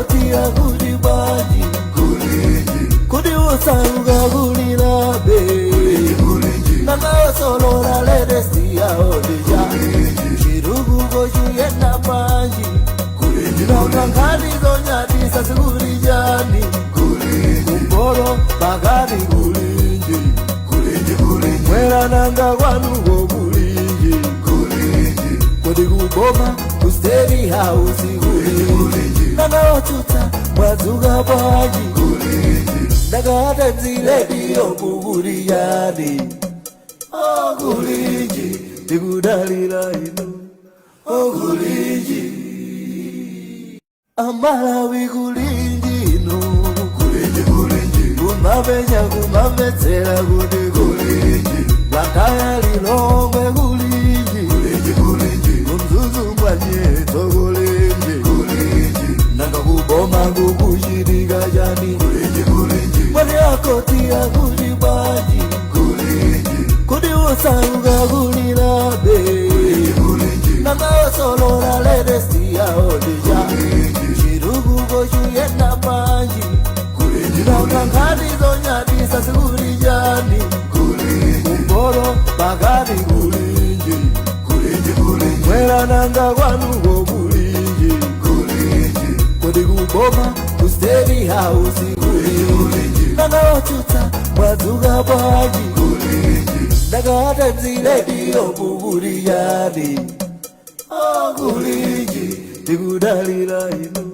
Akoti akuti bwanji? Kodi osauka kulilabe? Nakaosolola latest yaonija chitukuko chiyenda bwanji? Nanga nkhani zonyadisa zikuli chani? Kumpoto, pakati kulinji? Mwera nanga kwanuko kulinji? Kodi kuboma, ku State House kulinji? Nanga otsutsa mwadzuka bwanji? Nanga Times Radio kukuli yani? Okulinji, tikudalira inu. Okulinji, Amalawi, kulinji inu? Kumapenya, kumamvetsera kuti kulinji? Blantyre, Lilongwe kulinji? KuMzuzu mwanyetso kulinji? Nanga kuboma kukuchitika chani? Mwati akoti akuti bwanji? Kodi osauka kulilabe? Nanga osolola latest yaonija chitukuko chiyenda bwanji? Nanga nkhani zonyadisa zikuli chani? Kumpoto, pakati kulinji? Mwera nanga kwanuko kulinji? Kodi kuboma, ku State House kulinji? Nanga otsutsa mwadzuka bwanji? Nanga Times Radio kukuli yani? Okulinji, tikudalira inu.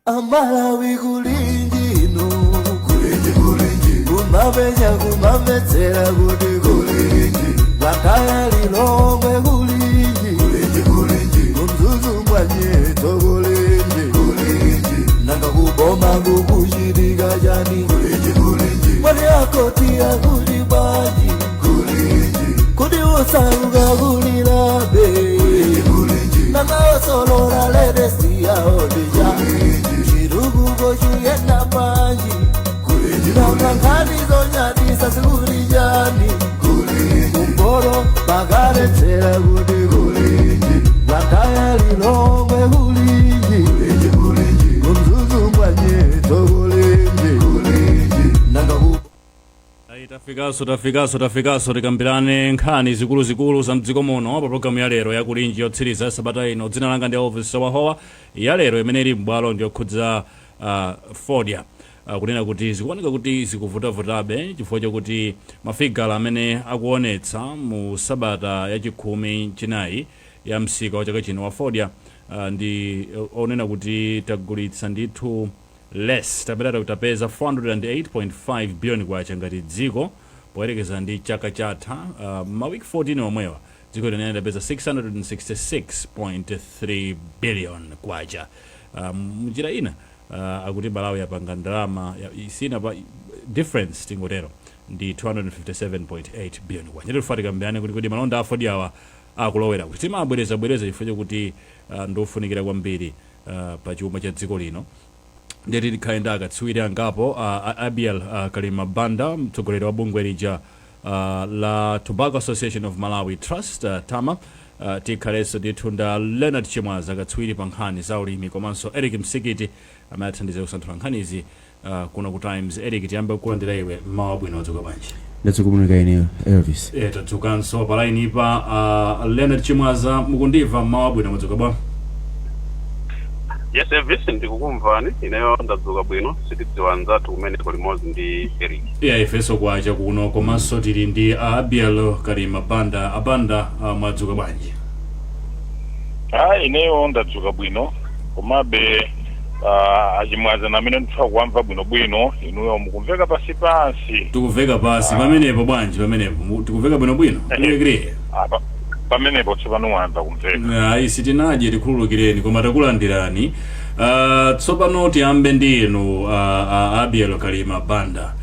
Amalawi, kulinji inu? Kumapenya, kumamvetsera kuti kulinji? Blantyre, Lilongwe kulinji? KuMzuzu mwanyetso kulinji? Nanga kuboma kukuchitika chani? Mwati akoti akuti bwanji? Kodi osauka kulilabe? Nanga osolola latest yaonija chitukuko chiyenda bwanji? Nanga nkhani zonyadisa zikuli chani? Kumpoto, pakaletsera kuti kulinji? Blantyre, Lilongwe kulinji? KuMzuzu mwanyetso kulinji? Nanga ku Ayi, tafikanso, tafikanso, tafikanso tikambirane nkhani zikuluzikulu za mdziko muno pa programu ya lero yakulinji yotsiriza ya sabata ino. Dzina langa ndi Elvis Sawahowa. Ya lero imene ili m'bwalo ndiyokhudza fodya, kunena kuti zikuoneka kuti zikuvutavutabe chifukwa chakuti mafigala amene akuonetsa mu sabata yachikhumi chinayi ya msika wa chaka chino wa fodya ndi onena kuti tagulitsa ndithu less, tapeta tapeza 408.5 billion kwacha ngati dziko poyerekeza ndi chaka chatha. Mawiki 14 omwewa dziko linene tapeza 666.3 billion kwacha. Mnjira ina akuti Malawi yapanga ndalama isina pa difference, tingotero, ndi 257.8 billion kwacha. Ndikuti tikambirane kuti kodi malonda a fodya awa akulowera kuti? Timabwerezabwereza chifukwa chakuti ndofunikira kwambiri pa chuma cha dziko lino. Ndeti tikhale ndi akatswiri angapo, Abiel Kalima Banda, mtsogoleri wa bungwe lija la Tobacco Association of Malawi Trust, TAMA. Tikhalenso ndithu nda Leonard Chimwaza, akatswiri pa nkhani za ulimi, komanso Eric Msikiti amene athandiza kusanthula nkhanizi kuno ku Times. Eric, tiyambe kukulandira iwe. Mmawa bwino, wadzuka bwanji? Ndadzuka bwino ine, Elvis. Tadzukanso. Pa line pa Leonard Chimwaza, mukundimva? Mmawa bwino, mwadzuka bwa? Yes, Elvis, ndikukumvani. Ineyo ndadzuka bwino, sitidziwa anzathu kumeneko limodzi ndi Eric. Yeah, ifenso kwacha kuno. Komanso tili ndi Abiel Kalima Banda. Abanda, mwadzuka bwanji? Ah, ineyo ndadzuka bwino, komabe aChimwaza namene nditha kuwamva bwinobwino, inuyo mukumveka pasi pansi. Tikuveka pasi pamenepo bwanji? Pamenepo tikuveka bwinobwino, clear? Ah, pamenepo tsopano mwamva kumveka. Ayi, sitinadye, tikhululukireni, koma takulandirani. Tsopano tiyambe ndi inu, Abiel Kalima Banda.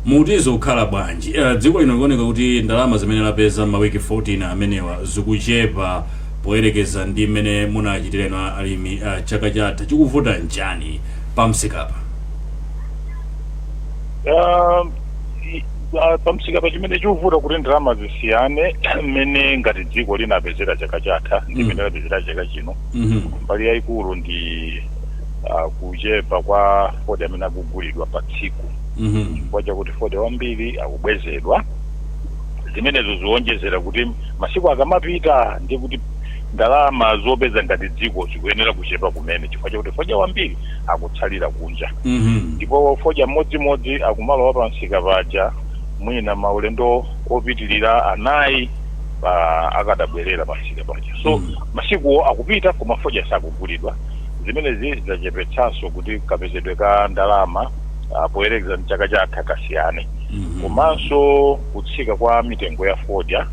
Mutizo kukhala bwanji? Dziko lino likuoneka kuti ndalama zimene lapeza mawiki 14 amenewa zikuchepa poyerekeza ndi mmene munachitireno alimi chaka chatha. Chikuvuta nchani pamsikapa? Ah, pamsika pa chimene chikuvuta kuti ndalama zisiyane mmene ngati dziko linapezera chaka chatha ndi mmene lapezera chaka chino, mbali yayikulu ndi Kuchepa kwa fodya amene akugulidwa pa tsiku chifukwa chakuti fodya wambiri akubwezedwa. Zimenezo ziwonjezera kuti masiku akamapita ndi kuti ndalama zopeza ngati dziko zikuyenera kuchepa kumene, chifukwa chakuti fodya wambiri akutsalira kunja. Ndipo fodya mmodzimodzi akumalowa pa msika paja mwina maulendo opitilira anayi pa akadabwerera pa msika paja. So masikuwo akupita koma fodya sakugulidwa. Zimenezi zachepetsanso kuti kapezedwe ka ndalama poyerekeza ndi chaka chatha kasiyane. Komanso kutsika kwa mitengo ya fodya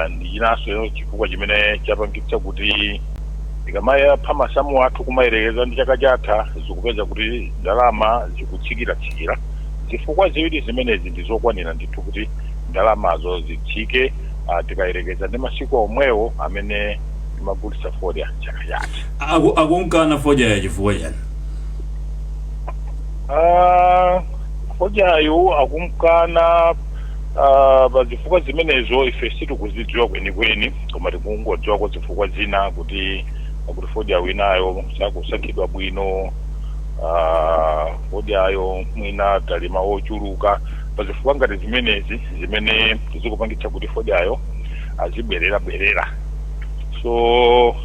ndi chinanso chifukwa chimene chapangitsa kuti tikamayapha masamu athu kumayerekeza ndi chaka chatha, zikupeza kuti ndalama zikutsikira-tsikira. Zifukwa ziwiri zimenezi ndi zokwanira ndithu kuti ndalamazo zitsike tikayerekeza ndi masiku omwewo amene timagulitsa fodya chaka chatha. Akunkana fodya ya chifukwa chani? Fodyayo akumkana pa zifukwa zimenezo ife sitikuzidziwa kwenikweni, koma tikungodziwako zifukwa zina kuti fodya winayo sakusankhidwa bwino, fodyayo mwina talima ochuluka. Pa zifukwa ngati zimenezi zimene zikupangitsa kuti fodyayo azibwerera bwerera. So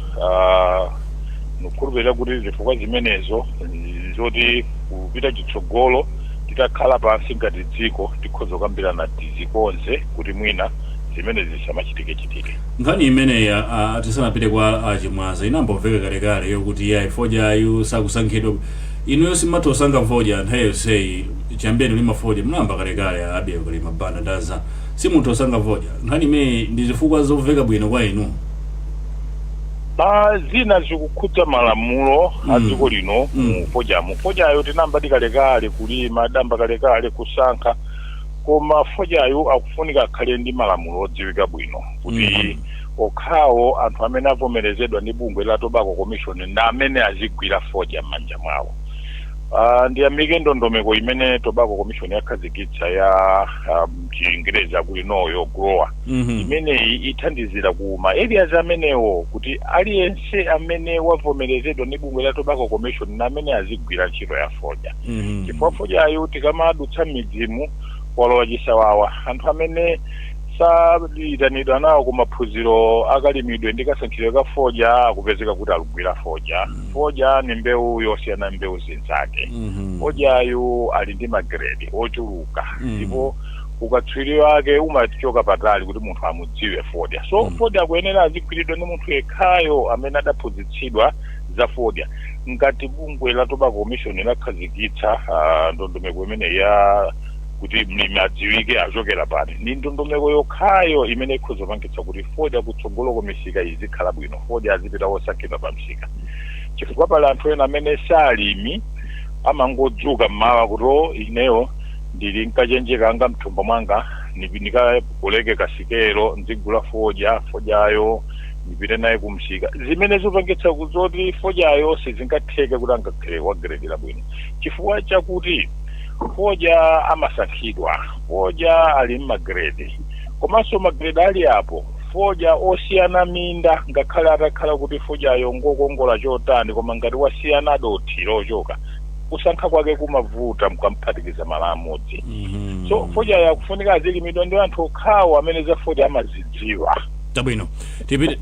ndikukhulupirira kuti zifukwa zimenezo zoti kupita chitsogolo titakhala pansi ngati dziko tikhoza kukambirana tizikonze kuti mwina zimene zisamachitike chitike. Nkhani imeneyi, tisanapite kwa Achimwaza, inamboveka kalekale yokuti yayi, fodyayu sakusankhidwa. Inuyo simatha kusankha fodya nthawi yonseyi chambeni ulima fodya, munayamba kalekale abiya kulima banda ndaza si munthu osankha fodya. Nkhani imeneyi ndi zifukwa zoveka bwino kwa inu? Pa zina zikukhudza malamulo a dziko lino mu fodyamu. Fodyayo tinamba kalekale kulima, damba kalekale kusankha, koma fodyayo akufunika akhale ndi malamulo odziwika bwino kuti okhawo anthu amene avomerezedwa ndi bungwe la Tobacco Commission ndi amene azigwira fodya m'manja mwawo. Ndiyamike ndondomeko imene Tobacco Commission yakhazikitsa ya Chingerezi akuti know your grower. Imeneyi ithandizira ku ma areas amenewo kuti aliyense amene wavomerezedwa ndi bungwe la Tobacco Commission na amene azigwira ntchito ya fodya, chifukwa fodyayo tikamadutsa m'midzimu walowa chisawawa. Anthu amene sayitanidwa nawo ku maphunziro akalimidwe ndi kasankhidwe ka fodya akupezeka kuti alugwira fodya. Fodya ni mbewu yosiyana mbewu zinzake. Fodyayu ali ndi magredi ochuluka ndipo ukatswiri wake umachoka patali kuti munthu amudziwe fodya. So fodya akuyenera azigwiridwa ndi munthu yekhayo amene adaphunzitsidwa za fodya. Ngati bungwe la Tobacco Commission lakhazikitsa ndondomeko imene ya kuti mlimi adziwike achokera pati, ndi ndondomeko yokhayo imene ikhoza kupangitsa kuti fodya kutsogoloko misika izikhala bwino, fodya azipita wosankhidwa pa msika, chifukwa pali anthu ena amene salimi, amangodzuka mmawa kuti, "O, ineyo ndili nkachenje kanga mthumba mwanga, nikakoleke kasikelo, ndzigula fodya, fodyayo ndipite naye kumsika," zimene zipangitsa zoti fodyayo sizingatheke kuti angakhale wa grade labwino, chifukwa chakuti fodya amasankhidwa, fodya ali mmagrade, komanso magrade ali apo fodya osiyana minda. Ngakhale atakhala kuti fodyayo ngokongola chotani, koma ngati wasiyana dothi lochoka, kusankha kwake kumavuta mukamphatikiza malo amodzi. So fodyayo akufunika azilimidwa ndi anthu okhawo amene za fodya amazidziwa. Tabwino,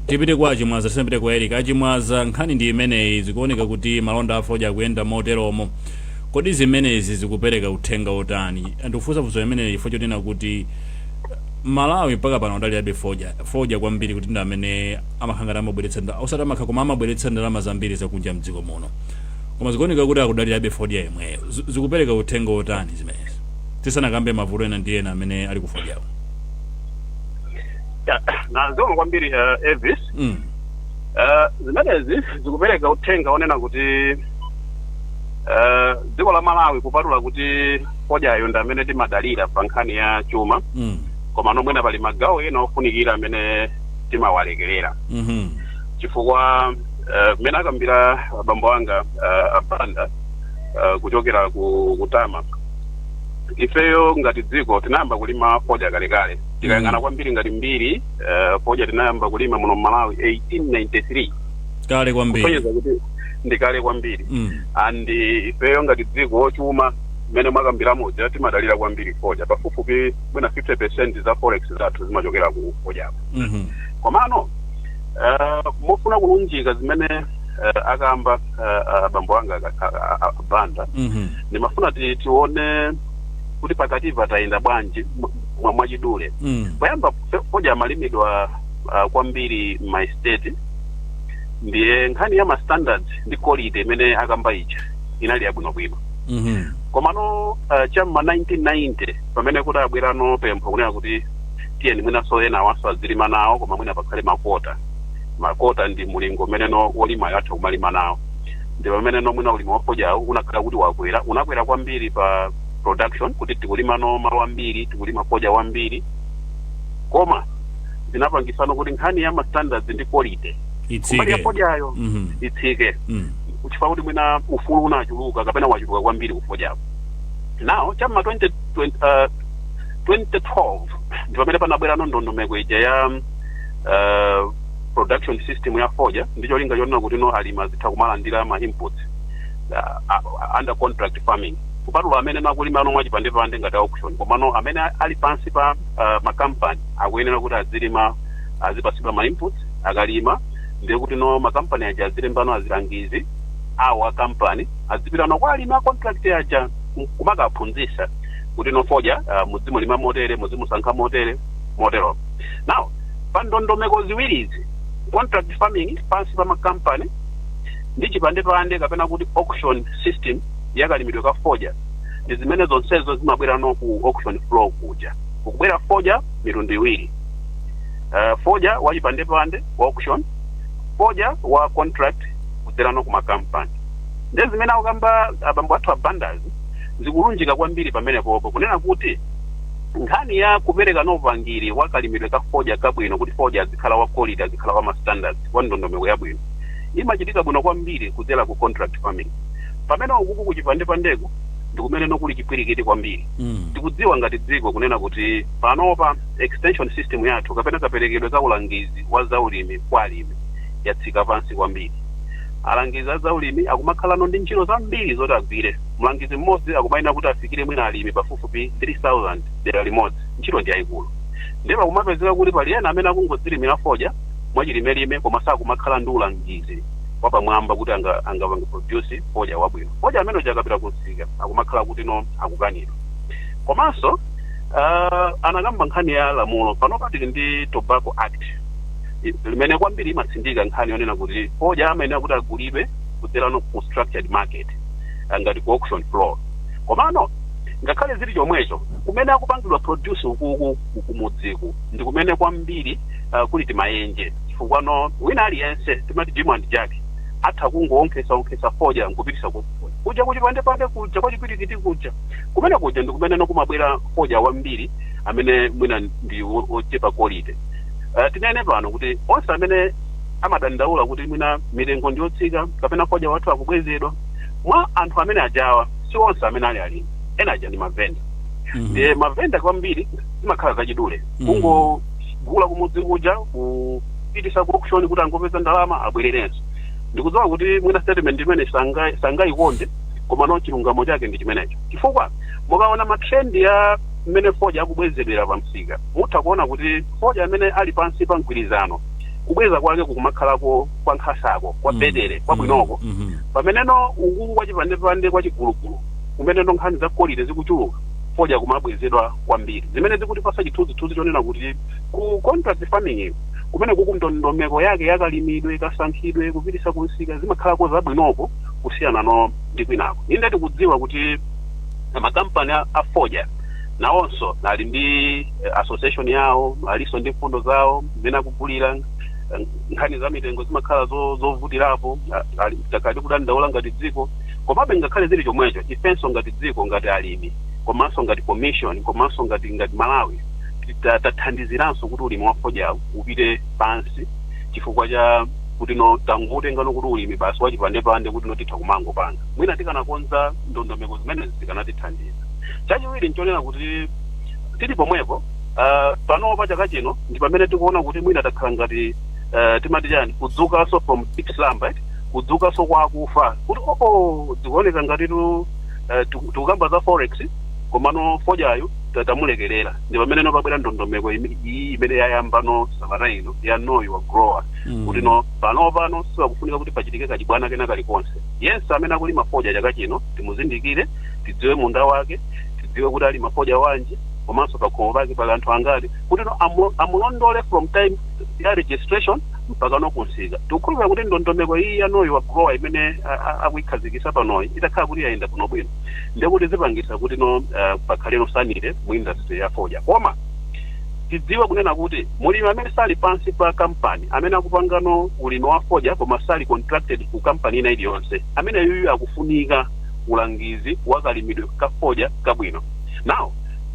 tipite kwa Achimwaza tisanapite kwa Erika. Achimwaza, nkhani ndi imeneyi. Zikuoneka kuti malonda a fodya akuyenda moteromo. Kodi zimenezi zikupereka uthenga otani? Ndikufunsa funso imeneyi chifukwa chonena kuti Malawi mpaka pano adaliabe fodya, fodya kwambiri kuti ndi amene amakhala ngati amabweretsa osati amakhala koma amabweretsa ndalama zambiri zakunja mdziko muno, koma zikuoneka kuti akudalirabe fodya yemweyo. Zikupereka uthenga otani zimenezi, tisanakambe mavuto ena ndi ena amene ali ku fodyawo? Ya, na zikomo kwambiri, Elvis. Zimenezi zikupereka uthenga onena kuti dziko la Malawi, kupatula kuti fodyayo ndi amene timadalira pa nkhani ya chuma, koma nomwena pali magawo ena ofunikira amene timawalekerera, chifukwa mmene akambira abambo anga Abanda kuchokera ku kutama, ifeyo ngati dziko tinayamba kulima fodya kalekale. Tikayang'ana kwambiri ngati mbiri, fodya tinayamba kulima muno Malawi 1893. Kale kwambiri. Kusonyeza kuti Ndikale kwambiri. And ifeyo ngati dziko, chuma mmene mwakambira muja, timadalira kwambiri fodya. Pafupifupi mwina 50% za forex zathu zimachokera ku fodyako. Komano mofuna kulunjika zimene akamba abambo anga Banda, ndimafuna tione kuti pakatipa tayenda bwanji mwachidule. Poyamba fodya amalimidwa kwambiri m'ma estate, ndiye nkhani ya ma standards ndi quality imene akamba ija inali yabwinobwino. Komano cham'ma 1990, pamene kuti abwerano pempho kunena kuti tiyeni mwinanso ena awanso azilima nawo, koma mwina pakhale ma quota. Ma quota ndi mulingo umeneno wolimayo atha kumalima nawo. Ndi pameneno mwina ulimi wa fodyawo unakhala kuti wakwera, unakwera kwambiri pa production, kuti tikulimano malo ambiri, tikulima fodya wambiri, koma zinapangisano kuti nkhani ya ma standards ndi quality kumbali ya itsike fodyayo itsike, chifukwa kuti mwina ufulu unachuluka kapena wachuluka kwambiri kufodyako. Now cham'ma 20, 2012 ndi pamene panabwerano ndondomeko ija ya production system ya fodya, ndi cholinga chonena kuti no alimi azitha kumalandira ma inputs under contract farming, kupatula amene nakulima ano mwachipandepande ngati auction, komano amene ali pansi pa makampani akuyenera kuti azilima, azipasidwa ma inputs. Akalima, ndiye kuti no makampani aja azilembano azilangizi awo a kampani, azipitano kwa alimi a contract aja kumakaphunzitsa kuti no fodya muzimulima motere, muzimusankha motere, motero. Now pa ndondomeko ziwirizi, contract farming pansi pa makampani ndi chipandepande kapena kuti auction system yakalimidwe ka fodya, ndi zimene zonsezo zimabwerano ku auction floor kuja. Kukubwera fodya mitundu iwiri, fodya wa chipandepande wa auction, fodya wa contract kudzerano ku makampani. Ndi zimene akukamba abambo athu abandazi zikulunjika kwambiri pamenepopo, kunena kuti nkhani ya kupereka upangiri wa kalimidwe ka fodya kabwino, kuti fodya azikhala wa quality, azikhala wa ma standards, wa ndondomeko yabwino, imachitika bwino kwambiri kudzera ku contract farming, pamene ukuku kuchipandepandeko ndi kumene nokuli chipwirikiti kwambiri. Tikudziwa ngati dziko kunena kuti panopa extension system yathu kapena kaperekedwe ka ulangizi wa zaulimi kwa alimi yatsika pansi kwambiri. Alangizi a zaulimi akumakhalano ndi ntchito zambiri zoti agwire. Mlangizi mmodzi akumayenera kuti afikire mwina alimi pafupifupi 3000 dera limodzi. Ntchito ndi yayikulu. Ndipo pakumapezeka kuti pali ena amene akungodzilimira fodya mwachilimelime, koma sakumakhala ndi ulangizi wapamwamba kuti angapange produce fodya wabwino. Fodya amene uja akapita kumsika akumakhala kuti no akukanidwa. Komanso anakamba nkhani ya lamulo. Panopa tili ndi Tobacco Act limene kwambiri imatsindika nkhani yonena kuti fodya amayenera kuti agulidwe kudzerano ku structured market, ngati ku auction floor. Komano ngakhale zili chomwecho, kumene akupangidwa produce ukuku kumudziku ndi kumene kwambiri kuli timayenje, chifukwa no wina aliyense, timati Jim and Jack, atha kungoonkhesa onkhesa fodya nkupitisa kuja kuchipandepande kuja kwachipwirikiti kuja. Kumene kuja ndi kumene nokumabwera fodya wambiri amene mwina ndi ochepa quality. Tinene pano kuti onse amene amadandaula kuti mwina mitengo ndiyotsika kapena fodya wathu akubwezedwa, mwa anthu amene ajawa si onse amene ali alimi. Ena aja ndi mavenda. Ndiye mavenda kwambiri zimakhala zachidule, kungogula kumudzi kuja kupitisa ku auction kuti angopeza ndalama abwererenso. Ndikudziwa kuti mwina statement imene sangayikonde, koma no chilungamo chake ndi chimenecho, chifukwa mukaona ma trend ya mmene fodya akubwezedwera pa msika, mutha kuona kuti fodya amene ali pansi pa mgwirizano kubweza kwake kukumakhalako kwa nkhasako, kwa betere, kwabwinoko, pameneno ukuku kwa chipandepande, kwa chigulugulu, kumeneno nkhani za quality zikuchuluka, fodya kumabwezedwa kwambiri, zimene zikutipasa chithunzithunzi chonena kuti ku contract farming kumene kuku ndondomeko yake yakalimidwe, kasankhidwe, kupitisa kumsika zimakhalako zabwinoko kusiyana no ndi kwinako. Inde, tikudziwa kuti makampani a fodya nawonso ali ndi association yawo, alinso ndi mfundo zawo zimene akugulira. Nkhani za mitengo zimakhala zovutirapo, takhala tikudandaula ngati dziko. Komabe ngakhale zili chomwecho, ifenso ngati dziko, ngati alimi, komanso ngati commission, komanso ngati Malawi, tathandiziranso kuti ulimi wa fodyawu upite pansi, chifukwa cha kuti no tangotengano kuti ulimi basi wachipandepande kuti no titha kumangopanga. Mwina tikanakonza ndondomeko zimenezi zikanatithandiza. Chachiwiri nchonena kuti tili pomwepo, panopa chaka chino ndi pamene tikuona kuti mwina takhala ngati timati chani, kudzukanso from deep slumber, right? Kudzukanso kwa akufa kuti oo, zikuoneka ngatitu tikukamba za forex, komano fodyayo tamulekerera. Ndi pamene no pabwera ndondomeko iyi imene yayambano sabata ino ya Know Your Grower, kuti no pano pano sipakufunika kuti pachitike kachibwana kena kalikonse. Yense amene akulima fodya chaka chino timuzindikire, tidziwe munda wake, tidziwe kuti alima fodya wanji, komanso pakhomo pake pali anthu angati, kuti no amulondole from time ya registration mpaka no kunsika. Tikukhulupirira kuti ndondomeko iyi ya Know Your Grower imene akuyikhazikisa panoyi, itakhala kuti yayenda bwinobwino, ndekuti zipangisa kuti no pakhale no sanity mu industry ya fodya. Koma tidziwe kunena kuti mulimi amene sali pansi pa kampani, amene akupangano ulimi wa fodya koma sali contracted ku kampani ina iliyonse, amene yuyu akufunika ulangizi wa kalimidwe ka fodya kabwino. Now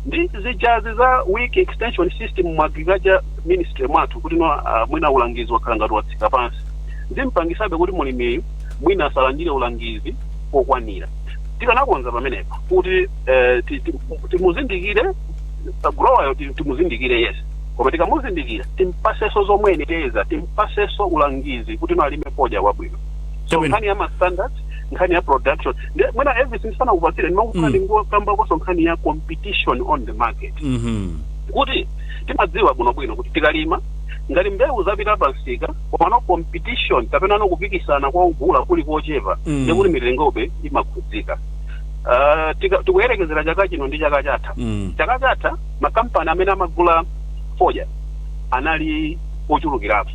ndi zijazi za weak extension system mu Agriculture Ministry mwathu, kuti no mwina ulangizi wakhala ngati watsika pansi, zimpangisabe kuti mulimiyu mwina asalandire ulangizi okwanira. Tikanakonza pamenepa kuti timuzindikire grower, timuzindikire, yes, koma tikamuzindikira timpaseso zomwenereza, timpaseso ulangizi kuti no alime fodya wabwino. So nkhani ya ma standards, nkhani ya production, mwina everything ndisanakupatsire, ndimangofuna ndingokambakonso nkhani ya competition on the market, kuti timadziwa bwinobwino kuti tikalima, ngati mbewu zapita pansika komano competition kapena no kupikisana kwa ugula kuli kochepa, ndikuti mitengobe imakhudzika. Tikuyerekezera chaka chino ndi chaka chatha. Chaka chatha makampani amene amagula fodya anali ochulukirapo.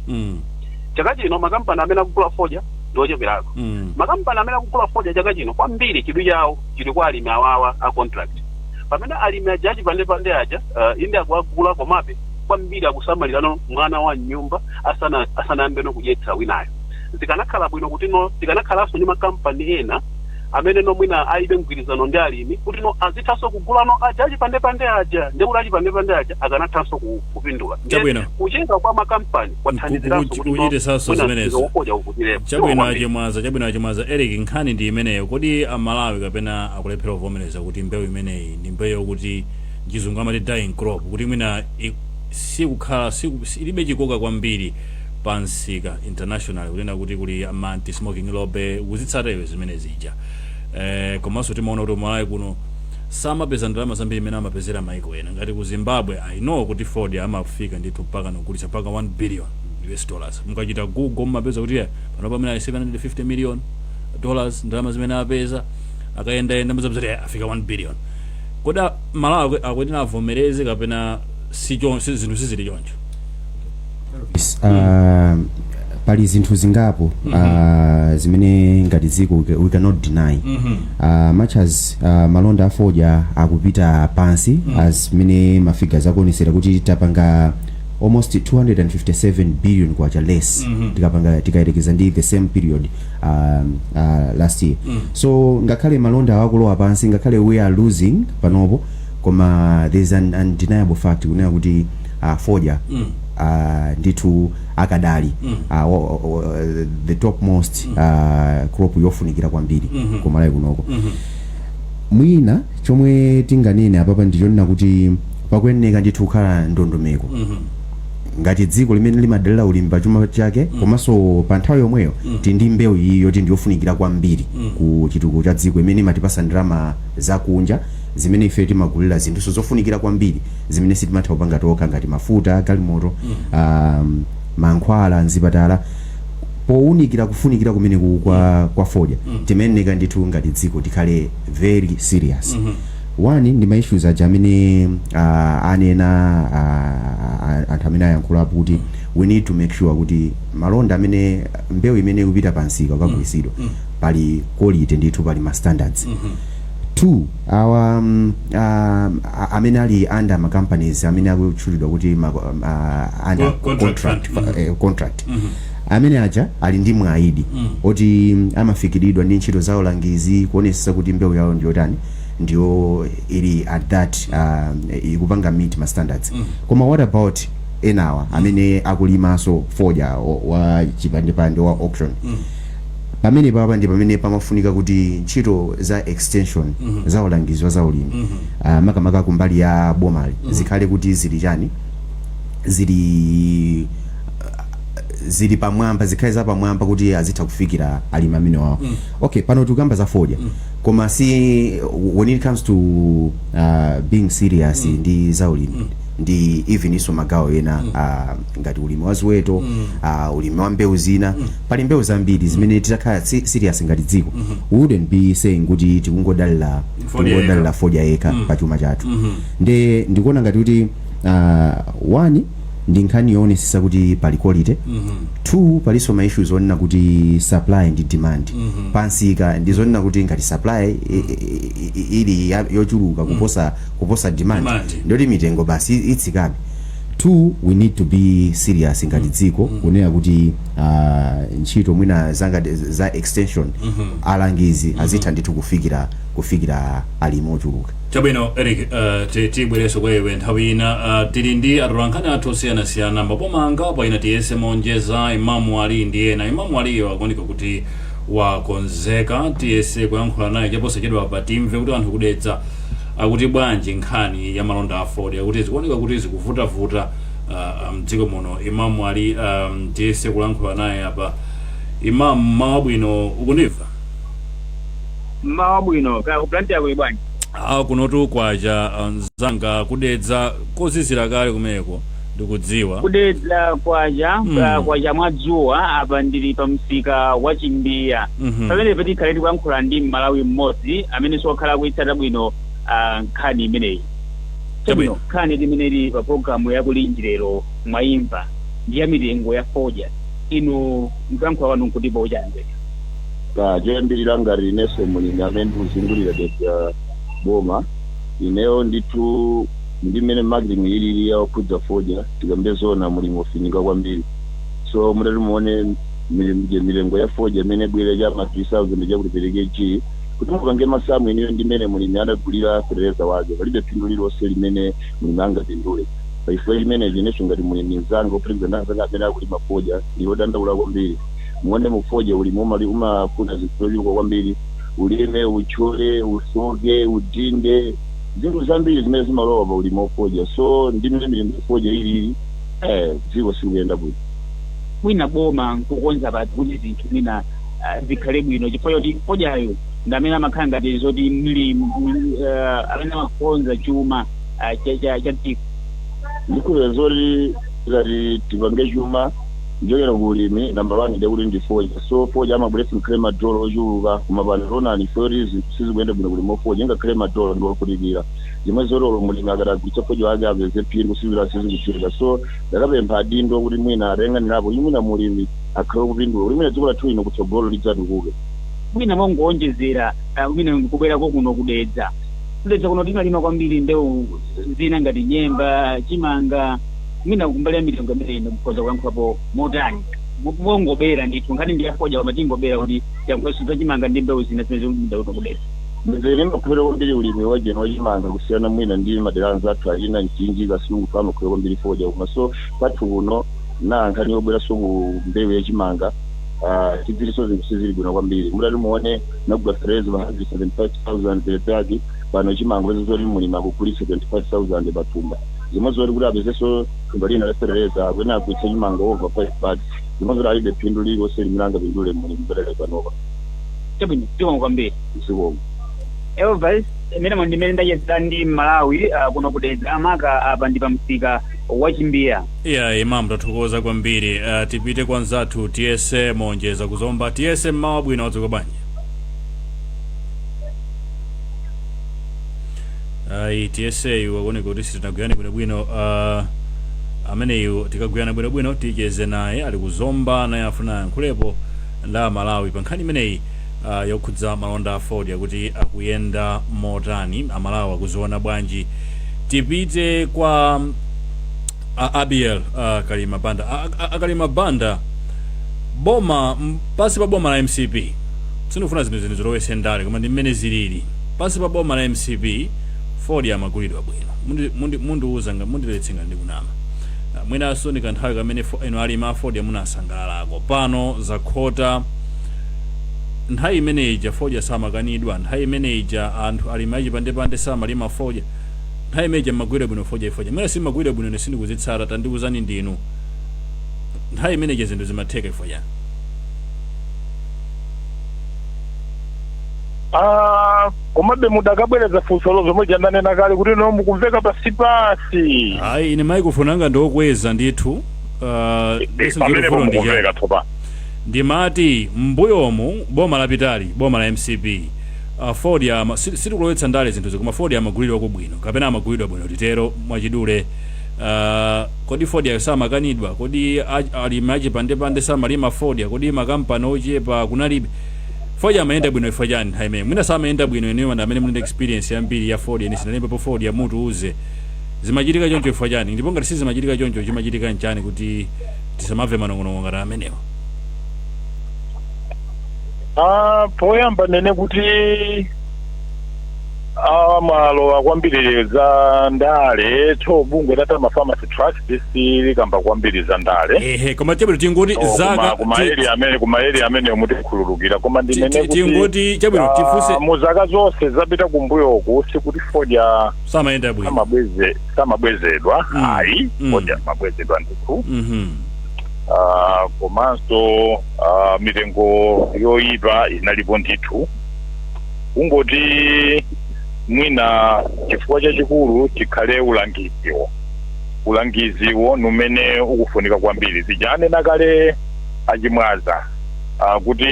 Chaka chino makampani amene akugula fodya ndi ocheperako. Makampani amene akugula fodya chaka chino kwambiri chidwi chawo chili kwa alimi awawa a contract, pamene alimi aja achipandepande aja inde akuagula, komabe kwambiri akusamalirano mwana wa nyumba asanayambeno kudyetsa winayo. Zikanakhala bwino kuti no tikanakhalanso ndi makampani ena amene no mwina alibe mgwirizano ndi alimi, kuti no azithanso kugulano aja achipandepande aja, ndekuti achipandepande aja akanathanso kupindula. Kuchenga kwa makampani kwathandiziranso kuti no kuchitisanso mwina zimenezo. msika wofodya ukutirepo. Chabwino, Achimwaza. Chabwino, Achimwaza. Eric, nkhani ndi imeneyo. Kodi Amalawi kapena akulephera kuvomereza kuti mbewu imeneyi ndi mbewu yokuti Chizungu amati dying crop, kuti mwina sikukhala ilibe chikoka kwambiri pa msika international, kunena kuti kuli ama anti smoking lobby, kuzitsata iwe zimene zija, komanso timaona kuti Malawi kuno samapeza ndalama zambiri imene amapezera maiko ena ngati ku Zimbabwe? I know kuti fodya amafika ndithu mpaka nogulitsa mpaka 1 billion US dollars. Mukachita Google mumapeza kuti pano pamene ali 750 million dollars, ndalama zimene apeza akayendayenda, muzapeza kuti afika 1 billion. Kodi Malawi akuyenera avomereze kapena si chonse, zinthu sizili choncho? Pali zinthu zingapo zimene ngati dziko we cannot deny. Much as malonda a fodya akupita pansi, as mene ma figures akuonesera kuti tapanga almost 257 billion kwacha less tikapanga tikayerekeza ndi the same period last year. So ngakhale malonda akulowa pansi, ngakhale we are losing panopo, koma there's an undeniable fact kunena kuti fodya ndithu akadali the topmost crop yofunikira kwambiri kumalawi kunoko. Mwina chomwe tinganene apapa ndichonena kuti pakuyeneka ndithu kukhala ndondomeko ngati dziko limene limadalira ulimi pa chuma chake, komanso pa nthawi yomweyo tili ndi mbewu iyi yoti ndiyofunikira kwambiri ku chitukuko cha dziko, imene imatipasa ndalama zakunja zimene ife timagulira zinthu zofunikira kwambiri zimene sitimatha kupanga tokha, ngati mafuta galimoto, mankhwala mzipatala. Powunikira kufunikira kumeneku kwa fodya, timayeneka ndithu ngati dziko tikhale very serious. One ndi ma issues aja amene anena anthu amene ayankhulapo, kuti we need to make sure kuti malonda amene, mbewu imene ikupita pansika kukagulitsidwa, pali quality ndithu, pali ma standards. Two, awa amene ali under ma companies amene akutchulidwa kuti under contract contract, fund. Contract amene aja ali ndi mwayi oti amafikiridwa ndi ntchito za ulangizi kuonetsetsa kuti mbewu yawo ndiyotani, ndiyo ili at that ikupanga meet ma standards. Koma what about enawa amene akulimanso fodya wa chipandepande, wa auction? Pamene papa ndi pamene pamafunika kuti ntchito za extension, za ulangizi wa za ulimi, makamaka kumbali ya bomali, zikhale kuti zili chani, zili Zili pamwamba, zikhale za pamwamba kuti azitha kufikira alimi amene wawo. Okay, pano tikukamba za fodya, koma si when it comes to being serious ndi za ulimi ndi even iso magawo ena, ngati ulimi wa ziweto, ulimi wa mbewu zina. Pali mbewu zambiri zimene titakhala serious ngati dziko, we wouldn't be saying kuti tikungodalira fodya. Tikungodalira fodya yekha pa chuma chathu. Nde ndikuona ngati kuti one, ndi nkhani yoonetsetsa kuti pali quality. Two, palinso ma issues onena kuti supply ndi demand pansika, ndi zonena kuti ngati supply ili yochuluka kuposa demand, Demand. ndoti mitengo basi itsikabe. Two, we need to be serious ngati dziko kunena kuti ntchito mwina zanga za extension, alangizi azitha ndithu kufikira alimi ochuluka. Chabwino, Eric, tibwereso kwa iwe nthawi ina. Tili ndi atolankhani athu osiyanasiyana maboma angapo ina. Tiyese monjeza Imamu Ali ndi ena. Imamu Aliyo akuoneka kuti wakonzeka, tiyese kuyankhula naye chaposachedwa pa, timve kuti anthu kudetsa akuti bwanji nkhani ya malonda a fodya, akuti zikuoneka kuti zikuvutavuta mdziko muno. Imamu Ali, tiyese kulankhula naye apa. Imamu, mawa bwino, ukundimva? Mmawa bwino, kaya ku Blantyre kuli bwanji? Ah, kunotu kwacha mzanga. Kudedza kozizira kale kumeneko, ndikudziwa. Kudedza kwacha. Kwacha mwadzuwa. Apa ndili pa msika wa Chimbiya. Pamene tikhale tikuyankhula ndi Mmalawi mmodzi amene siwakhala kuyitsata bwino nkhani imeneyi. Chabwino. Chabwino, nkhani imene ili pa programu yakulinji lero mwayimva ndi ya mitengo ya fodya. Inu mkuyankhula kwanu nkutipo uchanze? Ka choyambirira, ngati inenso mulimi amene ndikuzungulira Dedza boma, ineyo ndithu ndi mmene marketing ilili yakukhudza fodya, tikambe zona, mulimi ofinika kwambiri. So mutati muone milengo ya fodya imene bwere cha ma 3000 chakuti pereke g kuti mupange masamu ineyo ndi mmene mulimi adagulira fertilizer wake, palibe phindu lililonse limene mulimi angapindule. Pachifukwa chimenechi, inenso ngati mulimi mzanga ophatikiza ndi anzanga amene akulima fodya, ndiwodandaula kwambiri. Muone, mu fodya ulimi umafuna zinthu zochuluka kwambiri: ulime, utchole, usoke, udinde, zinthu zambiri zimene zimalowa pa ulimi wofodya. So ndi mmene milingo ya fodya ilili, dziko sikuyenda bwino. Mwina boma nkukonza pati kuti zinthu mwina zikhale bwino, chifukwa choti fodyayo ndi amene amakhala ngati zoti mlimi amene amakonza chuma cha dziko? Ndikhulupirira zoti tikati tipange chuma kuchokera ku ulimi, number one ndiye kuti ndi fodya. So fodya amabweretsa ngakhale madolo ochuluka, koma pano tionani ife kuti zinthu sizikuyenda bwino kulima fodya, ngakhale madolo ndi ofunikira zimwe zotolo mulimi akatagulitsa fodya wake apeze phindu, sizira sizikutheka. So ndakapempha adindo kuti mwina atayang'anirapo kuti mwina mulimi akhale kupindula, kuti mwina dziko lathu lino kutsogolo lidzatukuke. Mwina mongoonjezera, mwina kubwerako kuno kudedza, kudedza kuno timalima kwambiri mbewu zina ngati nyemba, chimanga. Mwina kumbali ya mitengo imene ino mukhoza kuyankhulapo motani? Mongobera ndithu, nkhani ndi yafodya, koma tingobera kuti tiyankhulenso za chimanga ndi mbewu zina zimene zikulinda kuno kudedza. Dedza limakhulupirira kwambiri ulimi wajeni wachimanga kusiyana mwina ndi madera anzathu achina Mchinji, Kasungu, amakhulupirira kwambiri fodya. Koma so kwathu kuno na nkhani yobweranso ku mbewu yachimanga, tidziriso zinthu sizili bwino kwambiri. Mutati muone, nagula fertilizer pa 175,000 per bag. Pano chimanga peza zoti mulimi akugulitsa 25,000 pathumba, zomwe zoti kuti apezenso thumba lina la fertilizer akwena agulitsa chimanga over 5 bags, zomwe zoti alibe phindu lililonse limene angapindule mulimi padali panopa. Chabwino, zikomo kwambiri. Zikomo. Elvis, imene ndimene ndachezera ndi Malawi kuno kudedza, maka apa ndi pamsika wa Chimbiya. Iya, Imam, tathokoza kwambiri. Tipite kwa nzathu Tiyese Monjeza kuzomba. Tiyese, mmawa bwino, wadzuka bwanji? Ayi, Tiyeseyu akuoneka kuti sitinagwirane bwinobwino. Ameneyu tikagwirana bwinobwino ticheze naye, ali kuzomba, naye afuna ayankhulepo nda Malawi pa nkhani imeneyi yokhudza malonda a fodya kuti akuyenda motani, Amalawi akuziona bwanji. Tipite kwa Abiel Kalima Banda. Akalima Banda, boma pansi pa boma la MCP, sindikufuna zinthu zilowese ndale, koma ndi mmene zilili, pansi pa boma la MCP fodya amagulidwa bwino. Mundiuza mundiletse ngati ndikunama. Mwinanso ndi kanthawi kamene inu alimi a fodya munasangalalako. Pano zakhota. Nthawi imeneyi fodya samakanidwa, nthawi imeneyi anthu alimi achipandepande samalima fodya, nthawi imeneyi mmagwira bwino fodya. Ifodya mwina simmagwira bwino, ine sindikuzitsata, tandiuzani ndinu. Nthawi imeneyi zinthu zimatheka ifo chani? Komabe mudakabwereza funso lomwe ndanena kale kuti no mukumveka pasipasi. Ayi, ine microphone anga ndiokweza ndithu. Pamenepo Ndi mukumveka tsopano. Ndimati mbuyomu boma lapitali, boma la MCP, fodya sitikulowetsa ndale zinthuzi, koma fodya amagulidwa bwino kapena amagulidwa bwino, titero mwachidule. Kodi fodya samakanidwa? Kodi alimi achipandepande samalima fodya? Kodi makampani ochepa kunalibe? Fodya amayenda bwino ifo chani nthawi imeneyo? Mwina samayenda bwino, inuyo ndi amene muli ndi experience yambiri ya fodya, ine sinalimbepo fodya, mutiuze zimachitika choncho ifo chani, ndipo ngati sizimachitika choncho, chimachitika nchani kuti tisamamve manong'onong'o ngati amenewa? Poyamba nene kuti mwalowa kwambiri za ndale. Tho bungwe la Tama Farmers Trust silikamba kwambiri za ndale. Ehe, koma chabwino, tingoti zaka Kuma area amene mutikhululukira, koma ndinene kuti tingoti chabwino, tifunse. Mu zaka zonse zapita kumbuyoku sikuti fodya samayenda bwino. Samabwezedwa. Ayi, fodya amabwezedwa ndithu. Komanso mitengo yoyipa inalipo ndithu. Kungoti mwina chifukwa chachikulu chikhale ulangiziwo. Ulangiziwo numene ukufunika kwambiri. Zijanena kale achimwaza kuti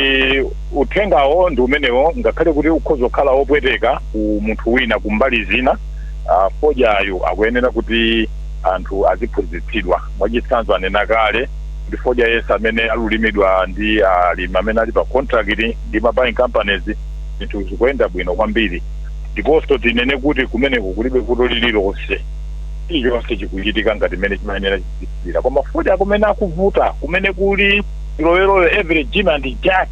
uthengawo ndi umenewo, ngakhale kuti ukhoza kukhala wopweteka ku munthu wina kumbali zina. Fodyayo akuyenera kuti anthu aziphunzitsidwa. Mwachitsanzo, anena kale kuti fodya yense amene alulimidwa ndi alimi amene ali pa contract ndi ma buying companies, zinthu zikuyenda bwino kwambiri. Ndiponso tinene kuti kumeneko kulibe vuto lililonse, chilichonse chikuchitika ngati mmene chimayenera chichitikira. Koma fodya kumene akuvuta, kumene kuli loweroyo, every Jim and Jack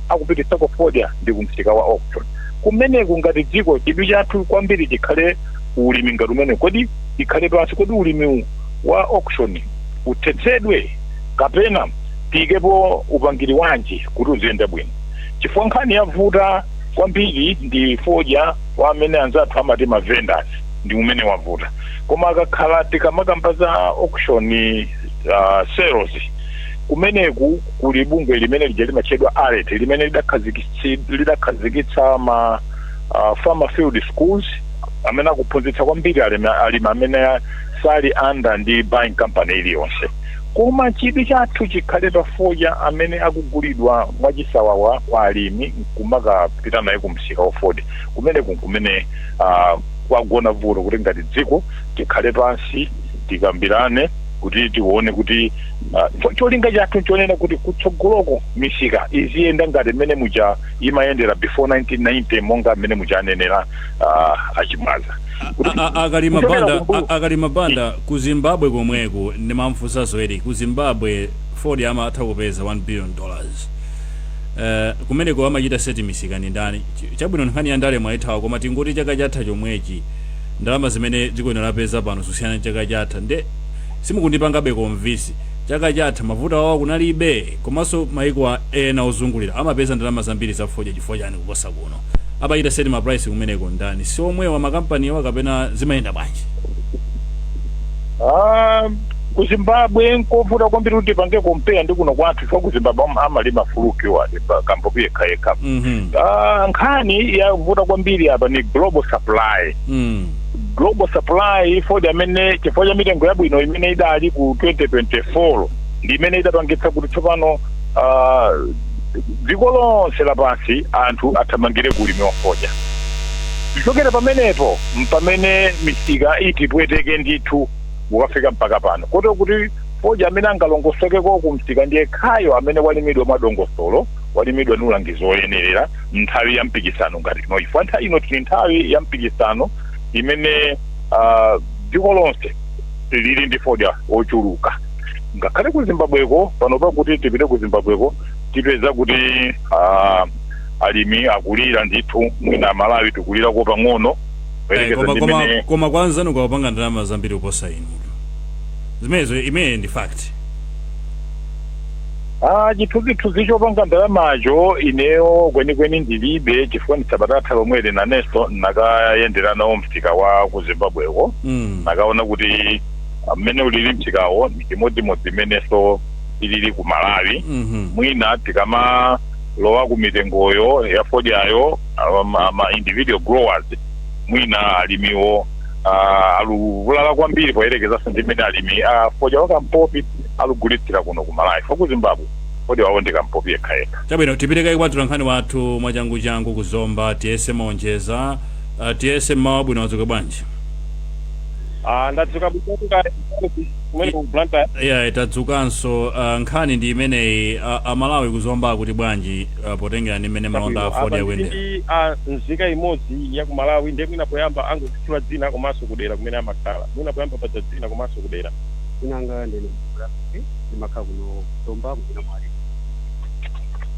akupititsako fodya, ndi kumsika wa auction. Kumeneku ngati dziko chidwi chathu kwambiri chikhale ulimi ngati umene. Kodi ikhale pansi, kodi ulimi wa auction uthetsedwe kapena tiyikepo upangiri wanji kuti uziyenda bwino? Chifukwa nkhani yavuta kwambiri ndi fodya wa amene anzathu amati ma vendors, ndi umene wavuta. Koma akakhala tikamakamba za auction sales, kumeneku kuli bungwe limene lija limatchedwa ARET, limene lidakhazikitsa ma farmer field schools amene akuphunzitsa kwambiri alimi amene sali under ndi buying company iliyonse. Koma chidwi chathu chikhale pa fodya amene akugulidwa mwachisawawa kwa alimi kumakapita naye kumsika wa fodya. Kumeneku kumene kwagona vuto, kuti ngati dziko tikhale pansi tikambirane kuti tione kuti cholinga chathu chonena kuti kutsogoloko misika iziyenda ngati mmene muja imayendera before 1990, monga mmene muja anenera achimwaza. Akalima Kuchokera banda kumbuyo. Akalima banda, ku Zimbabwe komweko, ndimamfunsanso eri, ku Zimbabwe fodya amatha kupeza $1 billion. Kumeneko amachita set misika ndi ndani? Chabwino, nkhani ya ndale mwayithawa, koma tingoti chaka chatha chomwechi ndalama zimene dziko lino lapeza pano zosiyana ndi chaka chatha, nde simukundipangabe convince. Chaka chatha mavuto awawa kunalibe, komanso maiko ena ozungulira amapeza ndalama zambiri za fodya chifukwa chani kuposa kuno? Amachita set ma price kumeneko ndani? Si omwewa makampaniwa kapena zimayenda bwanji? Ku Zimbabwe nkovuta kwambiri kuti tipange compare ndi kuno kwathu, chifukwa ku Zimbabwe amalima fulukiwa kambuku yekha yekha. Nkhani yavuta kwambiri apa ni global supply. Global supply, fodya amene chifukwa cha mitengo yabwino imene idali ku 2024 ndi imene idapangitsa kuti tsopano dziko lonse lapansi anthu athamangire kulimi wa fodya. Kuchokera pamenepo mpamene misika itipweteke ndithu kukafika mpaka pano, kotero kuti fodya amene angalongosokeko kumsika ndiye khayo amene walimidwa mwadongosolo, walimidwa ndi ulangizi woyenerera nthawi ya mpikisano ngati ino, chifukwa nthawi ino tili nthawi ya mpikisano imene dziko lonse lili ndi fodya ochuluka. Ngakhale ku Zimbabweko pano, pakuti tipite ku Zimbabweko tipeza kuti alimi akulira ndithu. Mwina Malawi tikulirako pang'ono kuyerekeza koma, ndi koma, mmene koma kwanzanu kwapanga ndalama zambiri kuposa inu, zimenezo imene ndi fact. Chithunzithunzi chopanga ndalamacho ineyo kwenikweni ndilibe, chifukwa ndisabatatha lomweli nanenso nakayendera nawo msika wa ku Zimbabweko. Nakaona kuti mmene ulili msikawo ndi chimodzimodzi imenenso Ilili ku Malawi, mwina tikamalowa ku mitengoyo ya fodyayo, ama individual growers, mwina alimiwo aluvulala kwambiri poyerekezanso ndi mmene alimi fodya wakampopi alugulitsira kuno ku Malawi, fo ku Zimbabwe fodya wawo ndi kampopi yekhayekha. Chabwino, tipite kwa atolankhani wathu mwachanguchangu kuzomba, Tiyese Maonjeza. Tiyese, mmawa bwino, wadzuka bwanji? Ah, ndadzuka bwino kumene ku Blantyre. Yeah, tadzukanso. Nkhani ndi imeneyi, Amalawi kuzomba akuti bwanji potengera ndi mmene malonda a fodya akuyendera? Ndi nzika imodzi ya ku Malawi, ndiye mwina poyamba angozitchula dzina komanso kudera kumene amakhala. Mwina poyamba padza dzina komanso kudera. Inanga ndine Mbrafi, ndimakhala kuno Zomba kuchina mwali.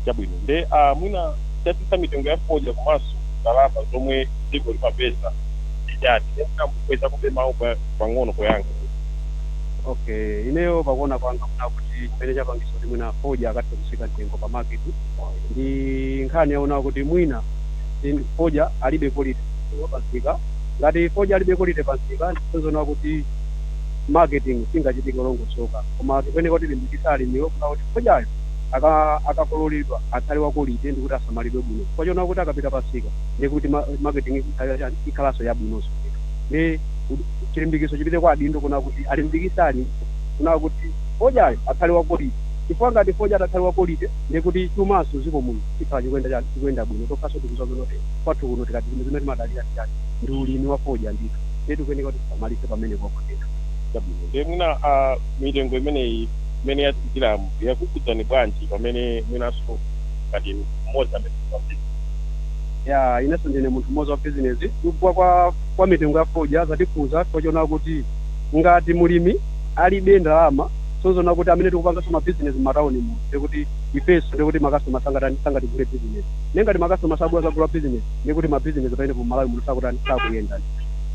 Chabwino, nde mwina chatsitsa mitengo ya fodya komanso ndalama zomwe dziko limapeza chani? Ndiye mwina mukweza kube mawu pang'ono poyankha. Okay, ineyo pakuona kwanga kuna kuti chimene chapangisa kuti mwina fodya akathe kusika mtengo pa market ndi nkhani yaona kuti mwina fodya alibe quality pansika. Ngati fodya alibe quality pansika, ndizona kuti marketing singachitike longosoka. Koma tikuyeneka kuti limbikitsa alimiwo kuna kuti fodyayo akakololedwa akhale wa quality ndi kuti asamalidwe bwino, kwachona kuti akapita pansika ndi kuti marketing ikhalanso yabwinonso. Ndi chilimbikiso chipite kwa adindo kuna kuti alimbikitse alimi kuna kuti fodyayo akhale wa quality, chifukwa ngati fodya atakhale wa quality ndi kuti chumaso ziko muno chikhala chikuyenda chani, chikuyenda bwino. Tokhaso tikuzoona kuti kwathu kuno tikati zimene timadalira chani ndi ulimi wa fodya ndithu, ndiye tikuyeneka kuti tisamalise pamene popo ndithu. Chabwino, ndiye mwina mitengo imeneyi imene yatsikiramu yakukhudzani bwanji pamene mwinanso ngati mmodzi amene Ya, inenso ndine munthu mmodzi wa business. Kugwa kwa mitengo ya fodya zatikhuza tochiona kuti ngati mulimi alibe ndalama, sozona kuti amene tikupanganso ma business m'matawuni muno, ndikuti ifenso ndikuti makastoma sangatani, sangatigule business. Nengati makastoma sabwera zagula business, ndikuti ma business pamene mu Malawi muno sakutani, sakuyenda.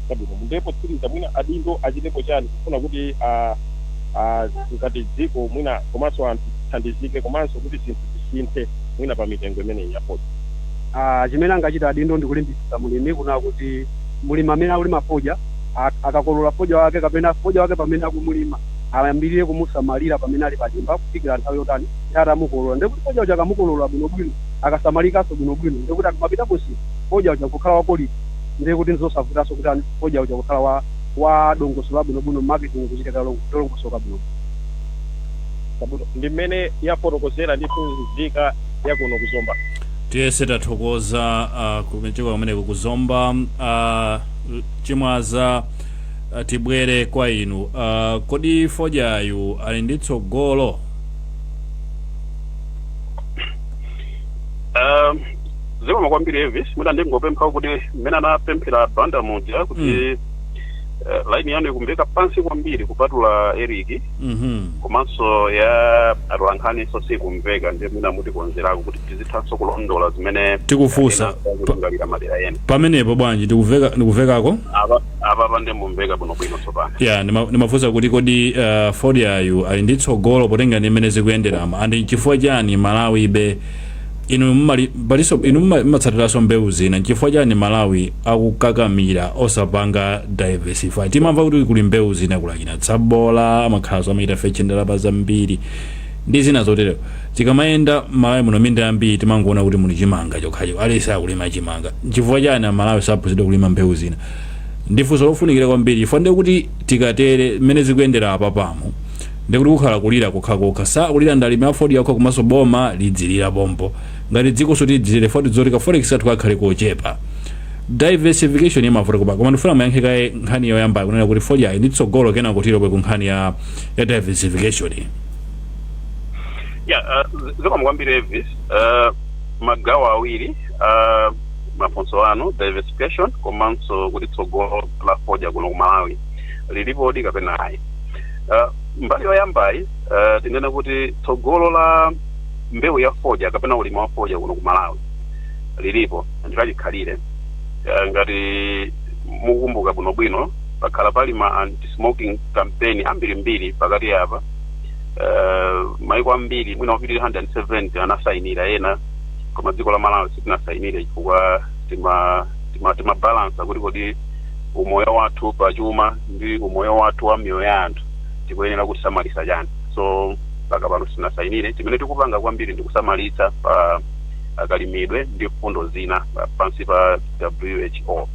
Chabwino, ndipo tsiriza, mwina adindo achitepo chani kufuna kuti ngati dziko mwina komanso anthu tithandizike komanso kuti zinthu zisinthe mwina pa mitengo imeneyi ya fodya? Ah, chimene angachita adindo ndi kulimbikitsa mulimi kuna kuti mulimi amene akulima fodya akakolola fodya wake kapena fodya wake pamene akumulima, ayambirire kumusamalira pamene ali padimba kufikira nthawi yotani, nthawi atamukolola. Ndikuti fodya uja akamukolola bwinobwino, akasamalikanso bwinobwino, ndikuti akamapita kusi fodya uja kukhala wa quality, ndikuti ndizosavutanso kuti fodya uja kukhala wa dongosolo labwinobwino, marketing kuchitika longosoka bwino. Chabwino, ndi mmene yafotokozera ndithu nzika yakuno kuzomba. Tiyese, tathokoza kuchoka kumeneko kuzomba. Chimwaza, tibwere kwa inu. Kodi fodyayu ali ndi tsogolo? Zikomo kwambiri, Elvis. Mwina ndingopempha kuti mmene anapemphera Banda muja kuti line yanu ikumveka pansi kwambiri kupatula Eric, komanso ya atolankhaniso sikumveka, ndiye mwina mutikonzerako kuti tizithanso kulondola zimene Tikufunsa. Kulingalira madera ena. Pamenepo bwanji, ndikuveka, ndikuvekako? Apa apa ndi mumveka bwinobwino tsopano. Ya, ndimafunsa kuti kodi fodyayu ali ndi tsogolo potenga ndi mmene zikuyenderamo, and nchifukwa chani Malawi ibe, inu mumali paliso, inu mumatsatiranso mbewu zina, nchifukwa chani Malawi akukakamira osapanga diversify? Timamva kuti kuli mbewu zina, kulakina tsabola, amakhala amachita fetch ndalama zambiri ndi zina zotero. Tikamayenda Malawi muno, minda yambiri timangoona kuti muli chimanga chokhacho, aliyense akulima chimanga. Nchifukwa chani Amalawi saphunzidwa kulima mbewu zina? Ndifunso lofunikira kwambiri, chifukwa ndiye kuti tikatere mmene zikuyendera apa pamo, ndikuti kukhala kulira kokhakokha, sakulira ndalimi a fodya okha, komanso boma lidzilira pompo, ngati dziko tidzilire foti zoti ka forex athu kakhale kochepa. Diversification imavuta kuba. Koma ndifuna muyankhe kaye nkhani yoyamba kunena kuti fodya ndi tsogolo, kena kuti ilobwe ku nkhani ya diversification. Ya, zikomo kwambiri, Elvis. Magawo awiri mafunso anu, diversification komanso kuti tsogolo la fodya kuno ku Malawi lilipodi kapena ayi. Mbali yoyambayi, tinene kuti tsogolo la mbewu ya fodya kapena ulimi wa fodya kuno ku Malawi lilipo ndilachikhalire. Ngati mukukumbuka bwinobwino, pakhala pali ma anti-smoking campaign ambirimbiri pakati apa. Maiko ambiri mwina opitirira 170 anasayinira ena, koma dziko la Malawi sitinasayinire chifukwa tima balansa kuti kodi umoyo wathu pachuma ndi umoyo wathu wa miyoyo ya anthu tikuyenera kusamalisa chani. So Mpaka pano sitinasayinire. Chimene tikupanga kwambiri ndi kusamalitsa pa akalimidwe ndi mfundo zina pansi pa WHO.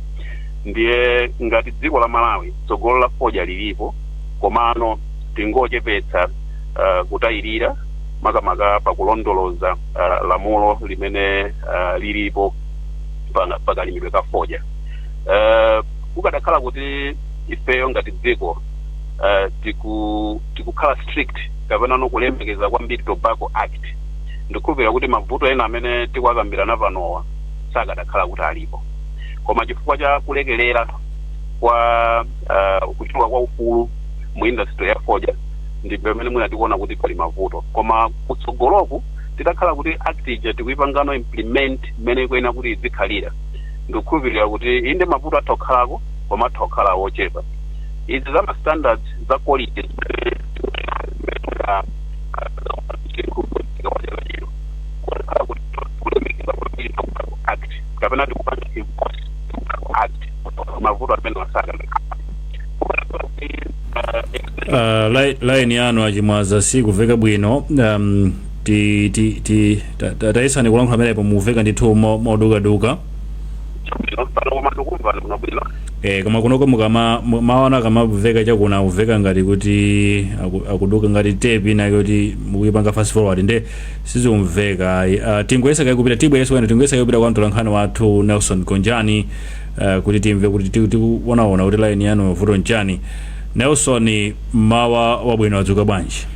Ndiye ngati dziko la Malawi, tsogolo la fodya lilipo, komano tingochepetsa kutayirira, makamaka pakulondoloza lamulo limene lilipo pakalimidwe ka fodya. Kukadakhala kuti ifeyo ngati dziko tikukhala strict kapena nokulemekeza kwambiri Tobacco Act, ndikukhulupirira kuti mavuto ena amene tikuakambirana panowa sakadakhala kuti alipo. Koma chifukwa cha kulekelera kwa kuchuluka kwa ufulu mu industry ya fodya, ndi pamene mwina tikuona kuti pali mavuto. Koma kutsogoloku, titakhala kuti act ija tikuipangano implement mmene ikuyenera kuti izikhalira, ndikukhulupirira kuti inde, mavuto atha kukhalako, koma atha kukhala ochepa. Izi za ma standards za quality zimene chino kukhala kuti kulemekeza kwambiri Tobacco Act kapena tikupanga enforce Tobacco Act, mavuto amene wasaka. Line yanu, Achimwaza, sikuveka bwino. Ti ti ti tayesani kulankhula pamenepo, muveka ndithu modukaduka. Pano koma ndikumva kuno bwino. Koma kunoko mukama mawana akamaveka chakuna, akuveka ngati kuti akuduka ngati tape ina kuti mukuyipanga fast forward, nde sizikumveka ayi. Tingoyesa kaye kupita, tibwereso kwene, tingoyesa kaye kupita kwa mtolankhani wathu Nelson Gonjani kuti timve kuti tikuonaona kuti line yanu vuto nchani. Nelson, mawa wabwino, adzuka bwanji?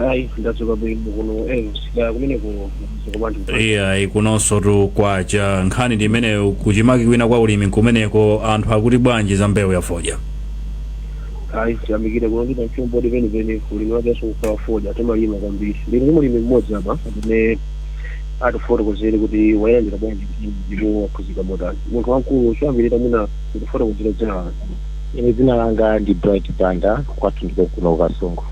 Ayi, ndadzuka bwino kuno sika kumene kuno ndadzuka bwanji? Iya, kunonso tu kwacha. Nkhani ndi imeneyo, kuchimaki kwina kwa ulimi kumeneko, anthu akuti bwanji za mbewu ya fodya? Ayi, tiyamikire kuno ndita mchombo penipeni, ulimi wakenso kukhala fodya, timalima kwambiri. Ndili ndi mulimi mmodzi apa amene atifotokozere kuti wayandira bwanji ndipo waphunzika motani. Munthu wamkulu, choyambirira mwina kutifotokozera dzina lanu. Ine dzina langa ndi Bright Banda, kwathu ndiko kuno Kasungu.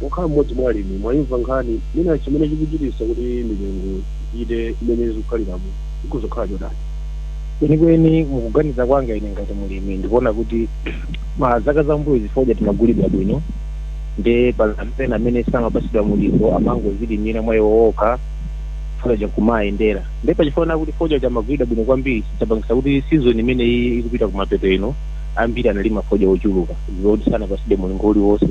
Kukhala mmodzi mwa alimi, mwayimva nkhani, mwina chimene chikuchititsa kuti mitengo ipite imene zikukhaliramo ikuzokhala chotani? Kwenikweni, mukuganiza kwanga ine ngati mulimi, ndikuona kuti ma zaka zambuyo zifodya timagulidwa bwino, nde pali amene samapasidwa mulingo, amangozilimira mwa iwo okha, fodya kumayendera. Nde pachifuna kuti fodya chamagulidwa bwino kwambiri, chapangisa kuti season imeneyi ikupita kumapeto ino, ambiri analima fodya ochuluka zoti sanapasidwe mulingo uliwonse.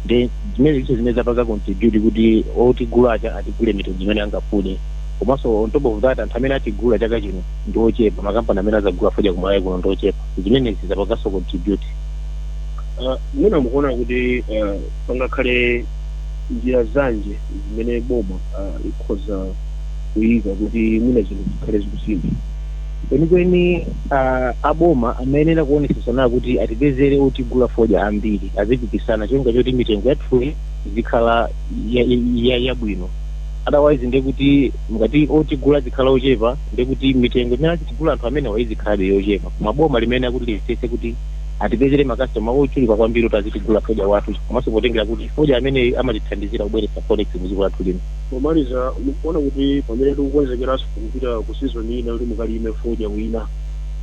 Nde zimene ziso zimene zapanga contribute kuti otigulacha atigule mitengo imene angafune. Komanso on top of that, anthu amene atigula chaka chino ndi ochepa, makampani amene azagula fodya kumalawi kuno ndi ochepa. Zimenezi zapanganso contribute. Mwina mukuona kuti pangakhale njira zanji zimene boma ikhoza kuyika kuti mwina zinthu zikhale zikusintha? Kwenikweni, aboma amayenera kuonesesana kuti atipezere otigula fodya ambiri, azipikisana chonga choti mitengo yathuyi izikhala yabwino. Otherwise ndekuti mukati otigula zikhala ochepa, ndekuti mitengo imene azitigula anthu amenewa izikhalabe yochepa. Koma boma limene akuti liyesese kuti atipezere makastoma ochuluka kwambiri kuti azitigula fodya wathu, komanso potengera kuti fodya ameneyi amatithandizira kubweretsa forex mu dziko lathu lino. Pomaliza, mukuona kuti pamene tikukonzekeranso kupita ku season ina kuti mukalime fodya wina,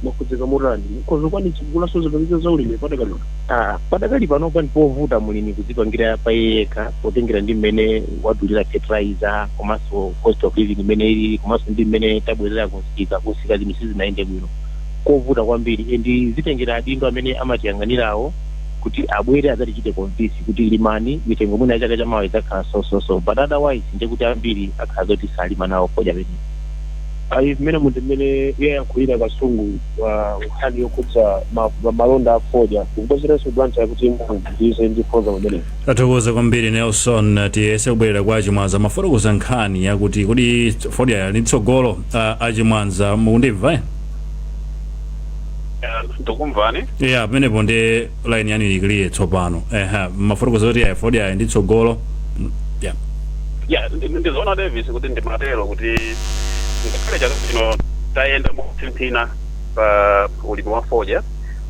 mwakhudzeka motani? Mukhoza kukwanitsa kugulanso zipangizo za ulimi padakali pano? Padakali panopa ndipovuta mulimi kudzipangira pa iye yekha, potengera ndi mmene wadulira fertilizer, komanso cost of living imene ilili, komanso ndi mmene tabwerera kunsika. Kunsika zinthu sizinayende bwino, kovuta kwambiri. And zitengera adindo amene amatiyang'anirawo kuti abwere adzatichite convince kuti limani, mitengo mwina ya chaka chamawa idzakhala so so so, but otherwise ndekuti ambiri akhala zoti salima nawo fodya pene. Ayi, mmene munthu mmene yayankhulira Kasungu wa nkhani yokhudza malonda a fodya, kukubwezeranso Blantyre kuti mupitirize ndi program imeneyi. Tathokoza kwambiri, Nelson. Tiyese kubwerera kwa Achimwanza, mafotokoza nkhani yakuti kodi fodya yali tsogolo. Achimwanza, mukundimva, eh? Ndikumvani. Yeah, pamenepo ndi line yanu ili clear tsopano. Eha, mafotokoza kuti ya fodya yali ndi tsogolo. Yeah. Ya, ndizoona, Davis, kuti ndimatero kuti ngakhale chaka chino tayenda motsimphina pa ulimi wa fodya,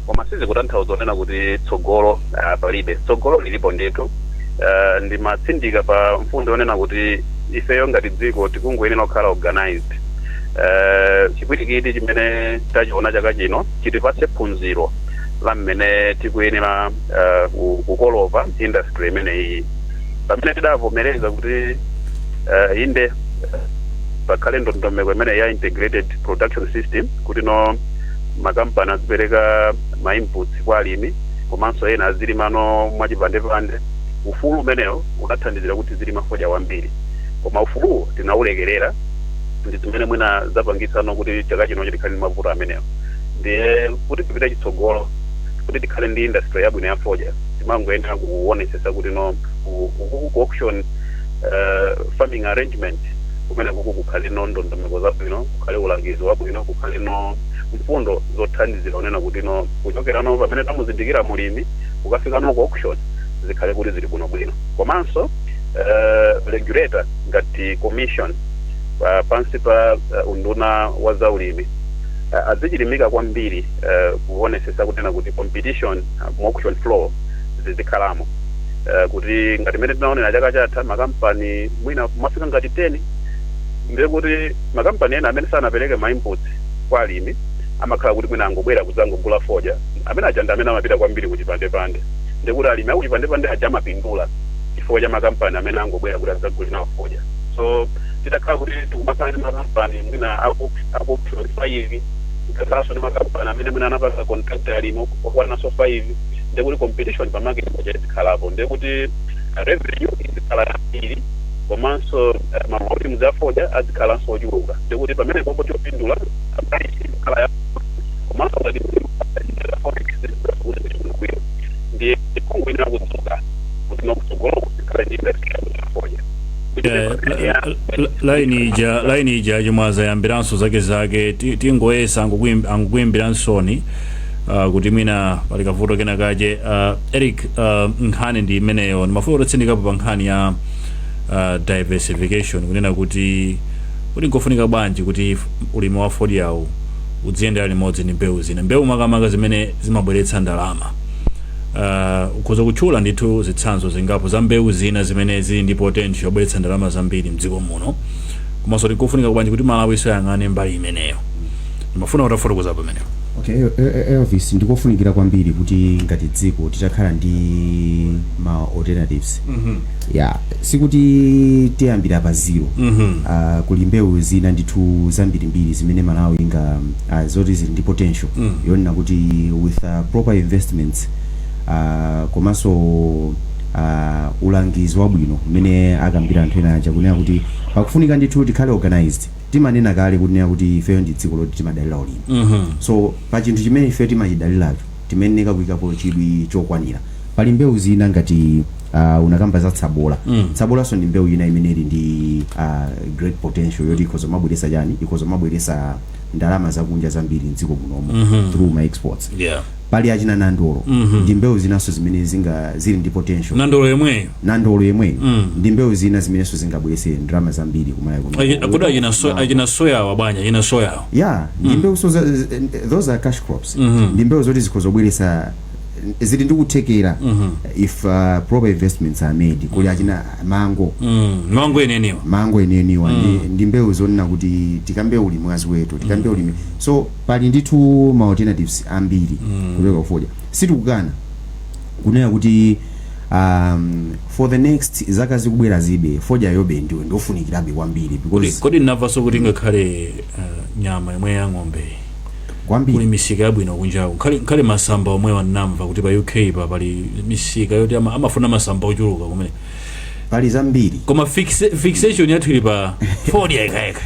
koma sizikutanthauza kunena kuti tsogolo palibe. Tsogolo lilipo ndithu. Ndimatsindika pa mfundo yonena kuti ifeyo ngati dziko tikungoyenera kukhala organized. Chipwirikiti chimene tachiona chaka chino chitipatse phunziro la mmene tikuyenera kukolova industry imeneyi. Pamene tidavomereza kuti inde pakhale ndondomeko imene ya integrated production system, kuti no makampani azipereka ma inputs kwa alimi komanso ena azilimano mwachipandepande, ufulu umenewo unathandizira kuti zilima fodya wambiri. Koma ufuluwo tinawulekerera, ndi zimene mwina zapangisano kuti chaka chino tikhale ndi mavuto amenewo. Ndiye kuti tipite chitsogolo, kuti tikhale ndi industry yabwino ya fodya, timangoyenera kuonesesa kuti no ku auction farming arrangement kumene kuku kukhale no ndondomeko zabwino, kukhale ulangizi wabwino, kukhale no mfundo zothandizira kunena kuti no kuchokera no pamene tamuzindikira mulimi kukafika no ku auction zikhale kuti zili bwinobwino. Komanso regulator ngati commission pansi pa unduna wa zaulimi azichilimika kwambiri kuonesesa kunena kuti competition mu auction floor zizikhalamo, kuti ngati mene tinaonera chaka chatha, makampani mwina mafika ngati 10. Ndiye kuti makampani ena amene sanapereke ma inputs kwa alimi amakhala kuti mwina angobwera kudzangogula fodya. Amene aja ndi amene amapita kwambiri kuchipandepande. Ndiye kuti alimi akuchipandepande aja amapindula chifukwa cha makampani amene angobwera kuti adzagule nawo fodya. So titakhala kuti tikumakhala ndi makampani mwina aku auction 5, tikakhalanso ndi makampani amene mwina anapanga contract alimi okwananso 5, ndiye kuti competition pa market paja izikhalapo. Ndiye kuti revenue izikhala yambiri, komanso ma volumes a fodya azikhalanso ochuluka. Ndiye kuti pamene popo chopindula, price izikhala ya, komanso ngati forex kuti bwino. Ndiye tikungoyenera kudzuka kuti nokutsogolo tikhale ndi industry ya fodya. Laini ija Chimwaza yambiranso zake zake. Tingoyesa angokuimbira nsoni kuti mwina pali kavuto kena kache. Eric, nkhani ndi imeneyo. Ndimafuna kutatsindikapo pa nkhani ya diversification, kunena kuti nkofunika bwanji kuti ulimi wa fodyawu udziyendera limodzi ndi mbewu zina, mbewu makamaka zimene zimabweretsa ndalama. Ukhoza kutchula ndithu zitsanzo zingapo za mbewu zina zimene zili ndi potential yobweretsa ndalama zambiri mdziko muno, komanso tikufunika bwanji kuti Malawi isoyang'ane mbali imeneyo? Ndimafuna utafotokoza pamenepo. Okay, Elvis, ndikofunikira kwambiri kuti ngati dziko titakhala ndi ma alternatives. Yeah, sikuti tiyambira pa zero. Kuli mbewu zina ndithu zambirimbiri zimene Malawi inga zoti zili ndi potential yonena kuti with proper investments, komanso ulangizi wabwino mmene akambira anthu ena aja, kunena kuti pakufunika ndithu tikhale organized. Timanena kale kunena kuti ifeyo ndi dziko loti timadalira ulimi. So pa chinthu chimene ife timachidaliracho timeneka kuyikapo chidwi chokwanira. Pali mbewu zina ngati unakamba za tsabola. Tsabolanso ndi mbewu ina imene ili ndi great potential yoti ikhoza mabweresa chani, ikhoza mabweresa ndalama zakunja zambiri mdziko munomo through ma exports. Pali achina nandolo. Ndi mbewu zinanso zimene zinga zili ndi potential. Nandolo yemweyo? Nandolo yemweyo. Ndi mbewu zina zimenenso zingabwerese ndalama zambiri kumalawi kuno. Kodi achina soyawa bwanji, achina soyawa? Yeah, ndi mbewu so those are cash crops. Ndi mbewu zoti zikhoza kubweresa, zili ndi kuthekera if proper investments are made. Kuli achina mango. Mango eneniwa. Mango eneniwa. Ndi mbewu zonena kuti tikambe ulimi wa ziweto, tikambe ulimi. So pali ndithu ma alternatives ambiri kuchoka kufodya. Sitikukana kunena kuti for the next zaka zikubwera zibe fodya yobe ndiwe ndofunikirabe kwambiri because Kodi ndinamvanso kuti ngakhale nyama yomwe ya ng'ombe kwambiri kuli misika yabwino kunjaku, nkhale masamba omwe wanamva kuti pa UK pa pali misika yoti amafuna masamba ochuluka kumene. Pali zambiri. Koma fixation yathu ili pa fodya yekayeka.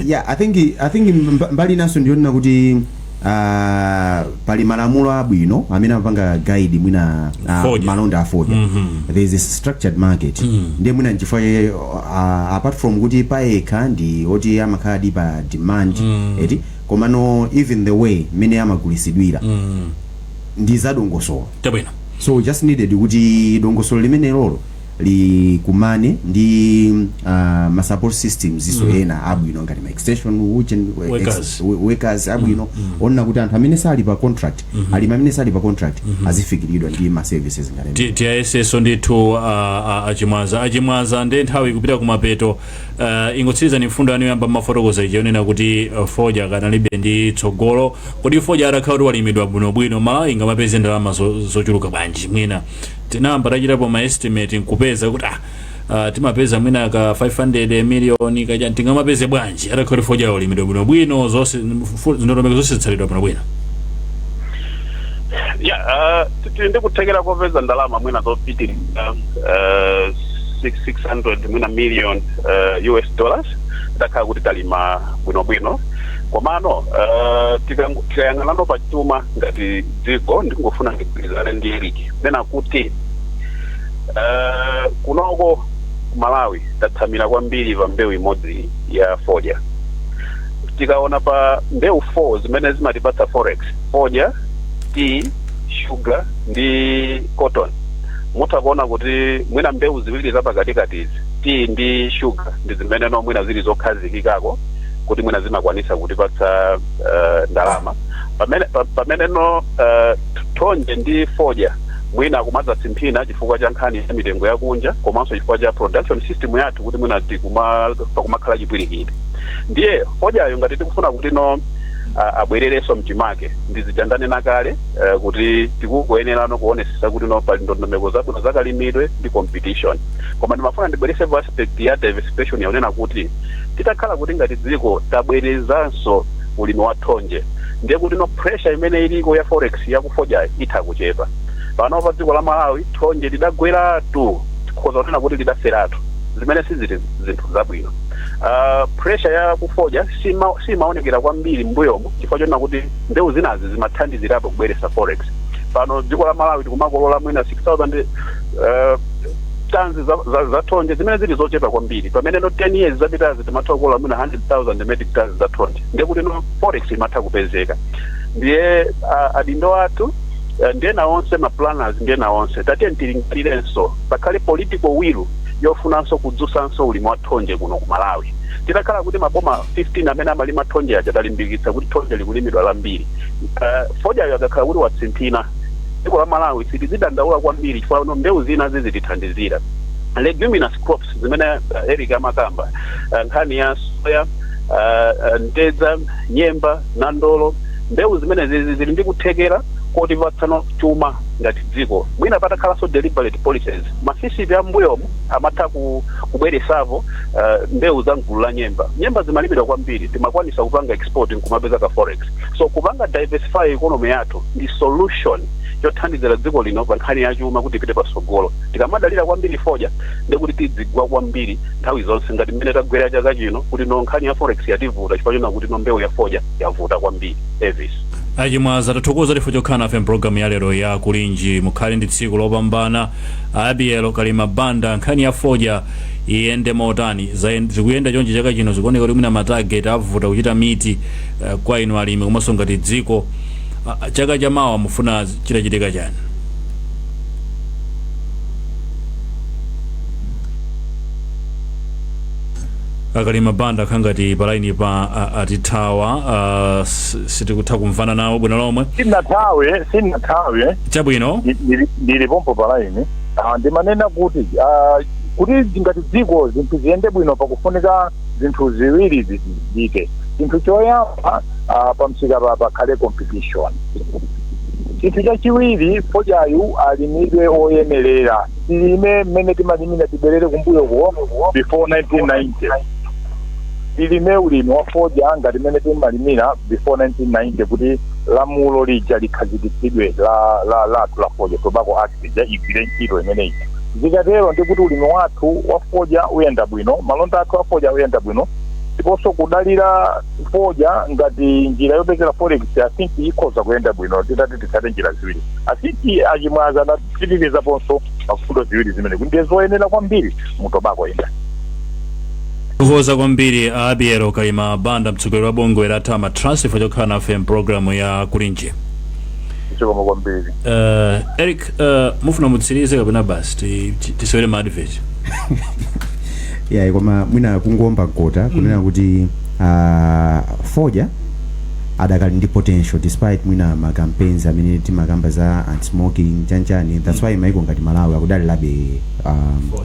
Yeah, I think mbali inanso ndiyonena kuti pali malamulo abwino amene amapanga guide mwina Fodya. malonda a fodya. There is a structured market. Ndiye mwina nchifukwa apart from kuti payekha ndi oti amakhala di pa demand eti, komano even the way mmene amagulisidwira ndi zadongosolo. So we just needed kuti dongosolo limene lolo likumane ndi ma support systems iso ena abwino ngati ma extension workers. Workers abwino onena kuti anthu amene sali pa contract, alimi amene sali pa contract azifikiridwa ndi ma services ngati Tiyayesenso ndithu achimwaza. Achimwaza, ndi nthawi ikupita kumapeto. Ingotsirizani mfundo yanu yoyamba mafotokoza ija yonena kuti fodya kanalibe ndi tsogolo. Kodi fodya atakhala kuti walimidwa bwinobwino, Malawi ingamapeze ndalama zochuluka bwanji mwina? Tinayamba tachitapo ma estimate nkupeza kuti timapeza mwina ka 500 million kaja, tingamapeze bwanji atakhala kuti fodya olimidwa bwinobwino, zonse ndondomeko zonse zitsatidwa bwinobwino? Ya, tili ndi kuthekera kopeza ndalama mwina zopitirira 600 mwina million US dollars takhala kuti talima bwinobwino. Komano tikayang'anano pa chuma ngati dziko, ndikungofuna ndigwirizane ndi Eric nena kuti kunoko ku Malawi tatsamira kwambiri pa mbewu imodzi ya fodya. Tikaona pa mbewu 4 zimene zimatipatsa forex, fodya, tea, sugar ndi cotton, mutha kuona kuti mwina mbewu ziwiri zapakatikati izi, tea ndi sugar, ndi zimene no mwina zili zokhazikikako kuti mwina zimakwanisa kutipatsa ndalama, pamene no thonje ndi fodya mwina kumadzasimphina chifukwa cha nkhani ya mitengo yakunja komanso chifukwa cha production system yathu kuti mwina pakumakhala chipwirikiti. Ndiye fodyayo ngati tikufuna kuti no abwererenso mchimake, ndizija ndanena kale kuti tikukuyenerano kuonesesa kuti no pali ndondomeko zabwino zakalimidwe ndi competition. Koma ndimafuna ndibweresepo aspect ya diversification, yakunena kuti titakhala kuti ngati dziko tabwerezanso ulimi wa thonje, ndiye kuti no pressure imene iliko ya forex yakufodyayi itha kuchepa. Pano pa dziko la Malawi thonje lidagweratu, tikhoza kunena kuti lidaferatu, zimene sizili zinthu zabwino. Pressure ya kufodya simaonekera kwambiri m'mbuyomo chifukwa chonena kuti mbewu zinazi zimathandizirapo kubweresa forex. Pano dziko la Malawi tikumakolola mwina 6000 tons za thonje, zimene zili zochepa kwambiri, pamene no 10 years zapitazi timatha kukolola mwina 100,000 metric tons za thonje, ndiye kuti no forex imatha kupezeka. Ndiye adindo athu, ndiye na onse ma planners, ndiye na onse, tatiye tilingalirenso pakhale political will yofunanso kudzusanso ulimi wa thonje kuno ku Malawi. Titakhala kuti maboma 15 amene amalima thonje aja talimbikitsa kuti thonje likulimidwa lambiri, fodyayo akakhala kuti watsimphina, dziko la Malawi sitizidandaula kwambiri chifukwa no mbewu zina zizitithandizira. Leguminous crops zimene Eric amakamba, nkhani ya soya, mtedza, nyemba, nandolo, mbewu zimene zizi zili ndi kuthekera kotipatsano chuma ngati dziko, mwina patakhalanso deliberate policies. Ma FISP ambuyomu amatha kubweresapo mbewu za mgulu la nyemba. Nyemba zimalimidwa kwambiri, timakwanisa kupanga export nkumapeza ka forex. So kupanga diversify economy yathu ndi solution yothandizira dziko lino pa nkhani ya chuma kuti ipite patsogolo. Tikamadalira kwambiri fodya, ndikuti tidzigwa kwambiri nthawi zonse ngati mmene tagwera chaka chino, kuti no nkhani ya forex yativuta chifukwa chona kuti no mbewu ya fodya yavuta kwambiri, Elvis. Achimwaza, tathokoza chifukwa chokhala nafe mpulogalamu ya lero ya Kulinji. Mukhale ndi tsiku lopambana. Abielo Kalima Banda, nkhani ya fodya iyende motani? Zikuyenda chonchi chaka chino, zikuoneka kuti mwina ma target avuta kuchita meet kwa inu alimi komanso ngati dziko. Chaka chamawa mufuna chitachitika chani? Akalima Banda khangati palaini pa atithawa, sitikutha kumvana nawo bwino lomwe. Sinathawe, sinathawe. Chabwino. Ndili pompo palaini. Ndimanena kuti kuti ngati dziko zinthu ziyende bwino, pakufunika zinthu ziwiri zichitike. Chinthu choyamba, pamsika pakhale competition. Chinthu chachiwiri, fodyayu alimidwe oyenerera. Tilime mmene timalimira, tibwerere kumbuyoko before 1990. Tilime ulimi wa fodya ngati mmene timalimira before 1990, kuti lamulo lija likhazikitsidwe lathu la fodya, Tobacco Act ija igwire ntchito imeneyi. Zikatero ndikuti ulimi wathu wa fodya uyenda bwino, malonda athu a fodya uyenda bwino, ndiponso kudalira fodya ngati njira yopezera forex, I think ikhoza kuyenda bwino titati titsate njira ziwiri. I think achimwaza anapitirizaponso pafundo ziwiri zimene kuti ndiye zoyenera kwambiri mu tobacco industry. Kukoza kwambiri Abielo Kalima Banda, mtsogoleri wa bungwe la Tama Trust, chifukwa chokhala nafe mpulogalamu ya Kulinji. Zikomo kwambiri. Eric, mufuna mutsirize kapena basi tisewere ma advert? Yeah, koma mwina kungomba mkota kunena kuti fodya adakali ndi potential despite mwina ma campaigns amene timakamba za anti-smoking chanchani. That's why maiko ngati Malawi akudalirabe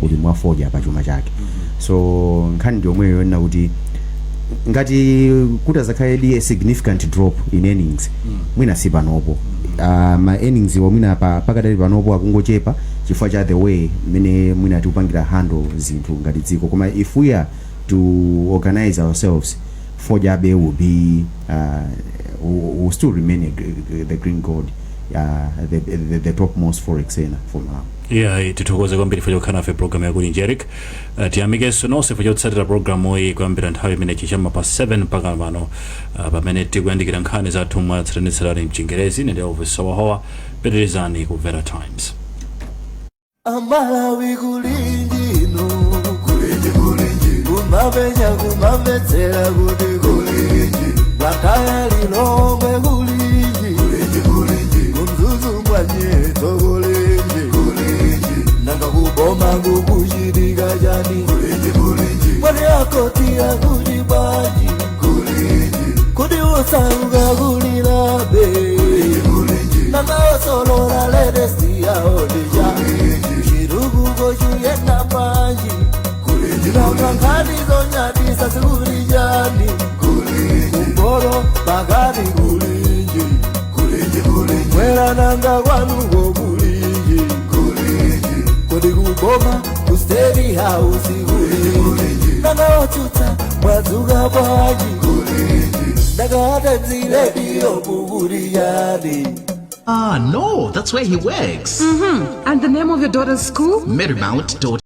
ulimi wa fodya pa chuma chake. So nkhani ndi yomweyo yonena kuti Ngati kuti azakhale a significant drop in earnings, mwina si panopo. Ma earnings wa mwina pakadali panopo akungochepa chifukwa cha the way mmene mwina tikupangira handle zinthu ngati dziko, koma if we are to organize ourselves, fodyabe will be will still remain the green gold, the topmost forex earner for Malawi. Yeah, tithokoze kwambiri chifukwa chokhala nafe program yakulinji, Eric. Tiyamikenso nonse chifukwa chotsatira programu iyi kuyambira nthawi imene chichamma pa 7 mpaka pano, pamene tikuyandikira nkhani zathu mwatsatanetsatane mchingerezi. Ine ndi Elvis Sawahowa. Pitirizani kumvera Times. Amalawi, kulinji ino, kulinji, kulinji, kumapenya kumamvetsera kuti kulinji, Blantyre, Lilongwe, kulinji, kulinji, kulinji, kuMzuzu mwanyeto, kulinji, kulinji, nanga kuboma kukuchitika chani? Kulinji, kulinji, mwani akoti akuti bwanji? Kulinji, kuti usauka kulilabe? Kulinji, nanga osolola latest yaodija chitukuko chuyenda bwanji? Nanga nkhani zonyadisa zikuli chani? Kumpolo pakati, kulinji, mwera, nanga kwanuko kulinji? Kodi kuboma ku State House kulinji? Nanga otsutsa mwadzuka bwanji? Ndakata mzilediyo mukuli chani? Ah, no, that's where he works. And the name of your daughter's school? Marymount.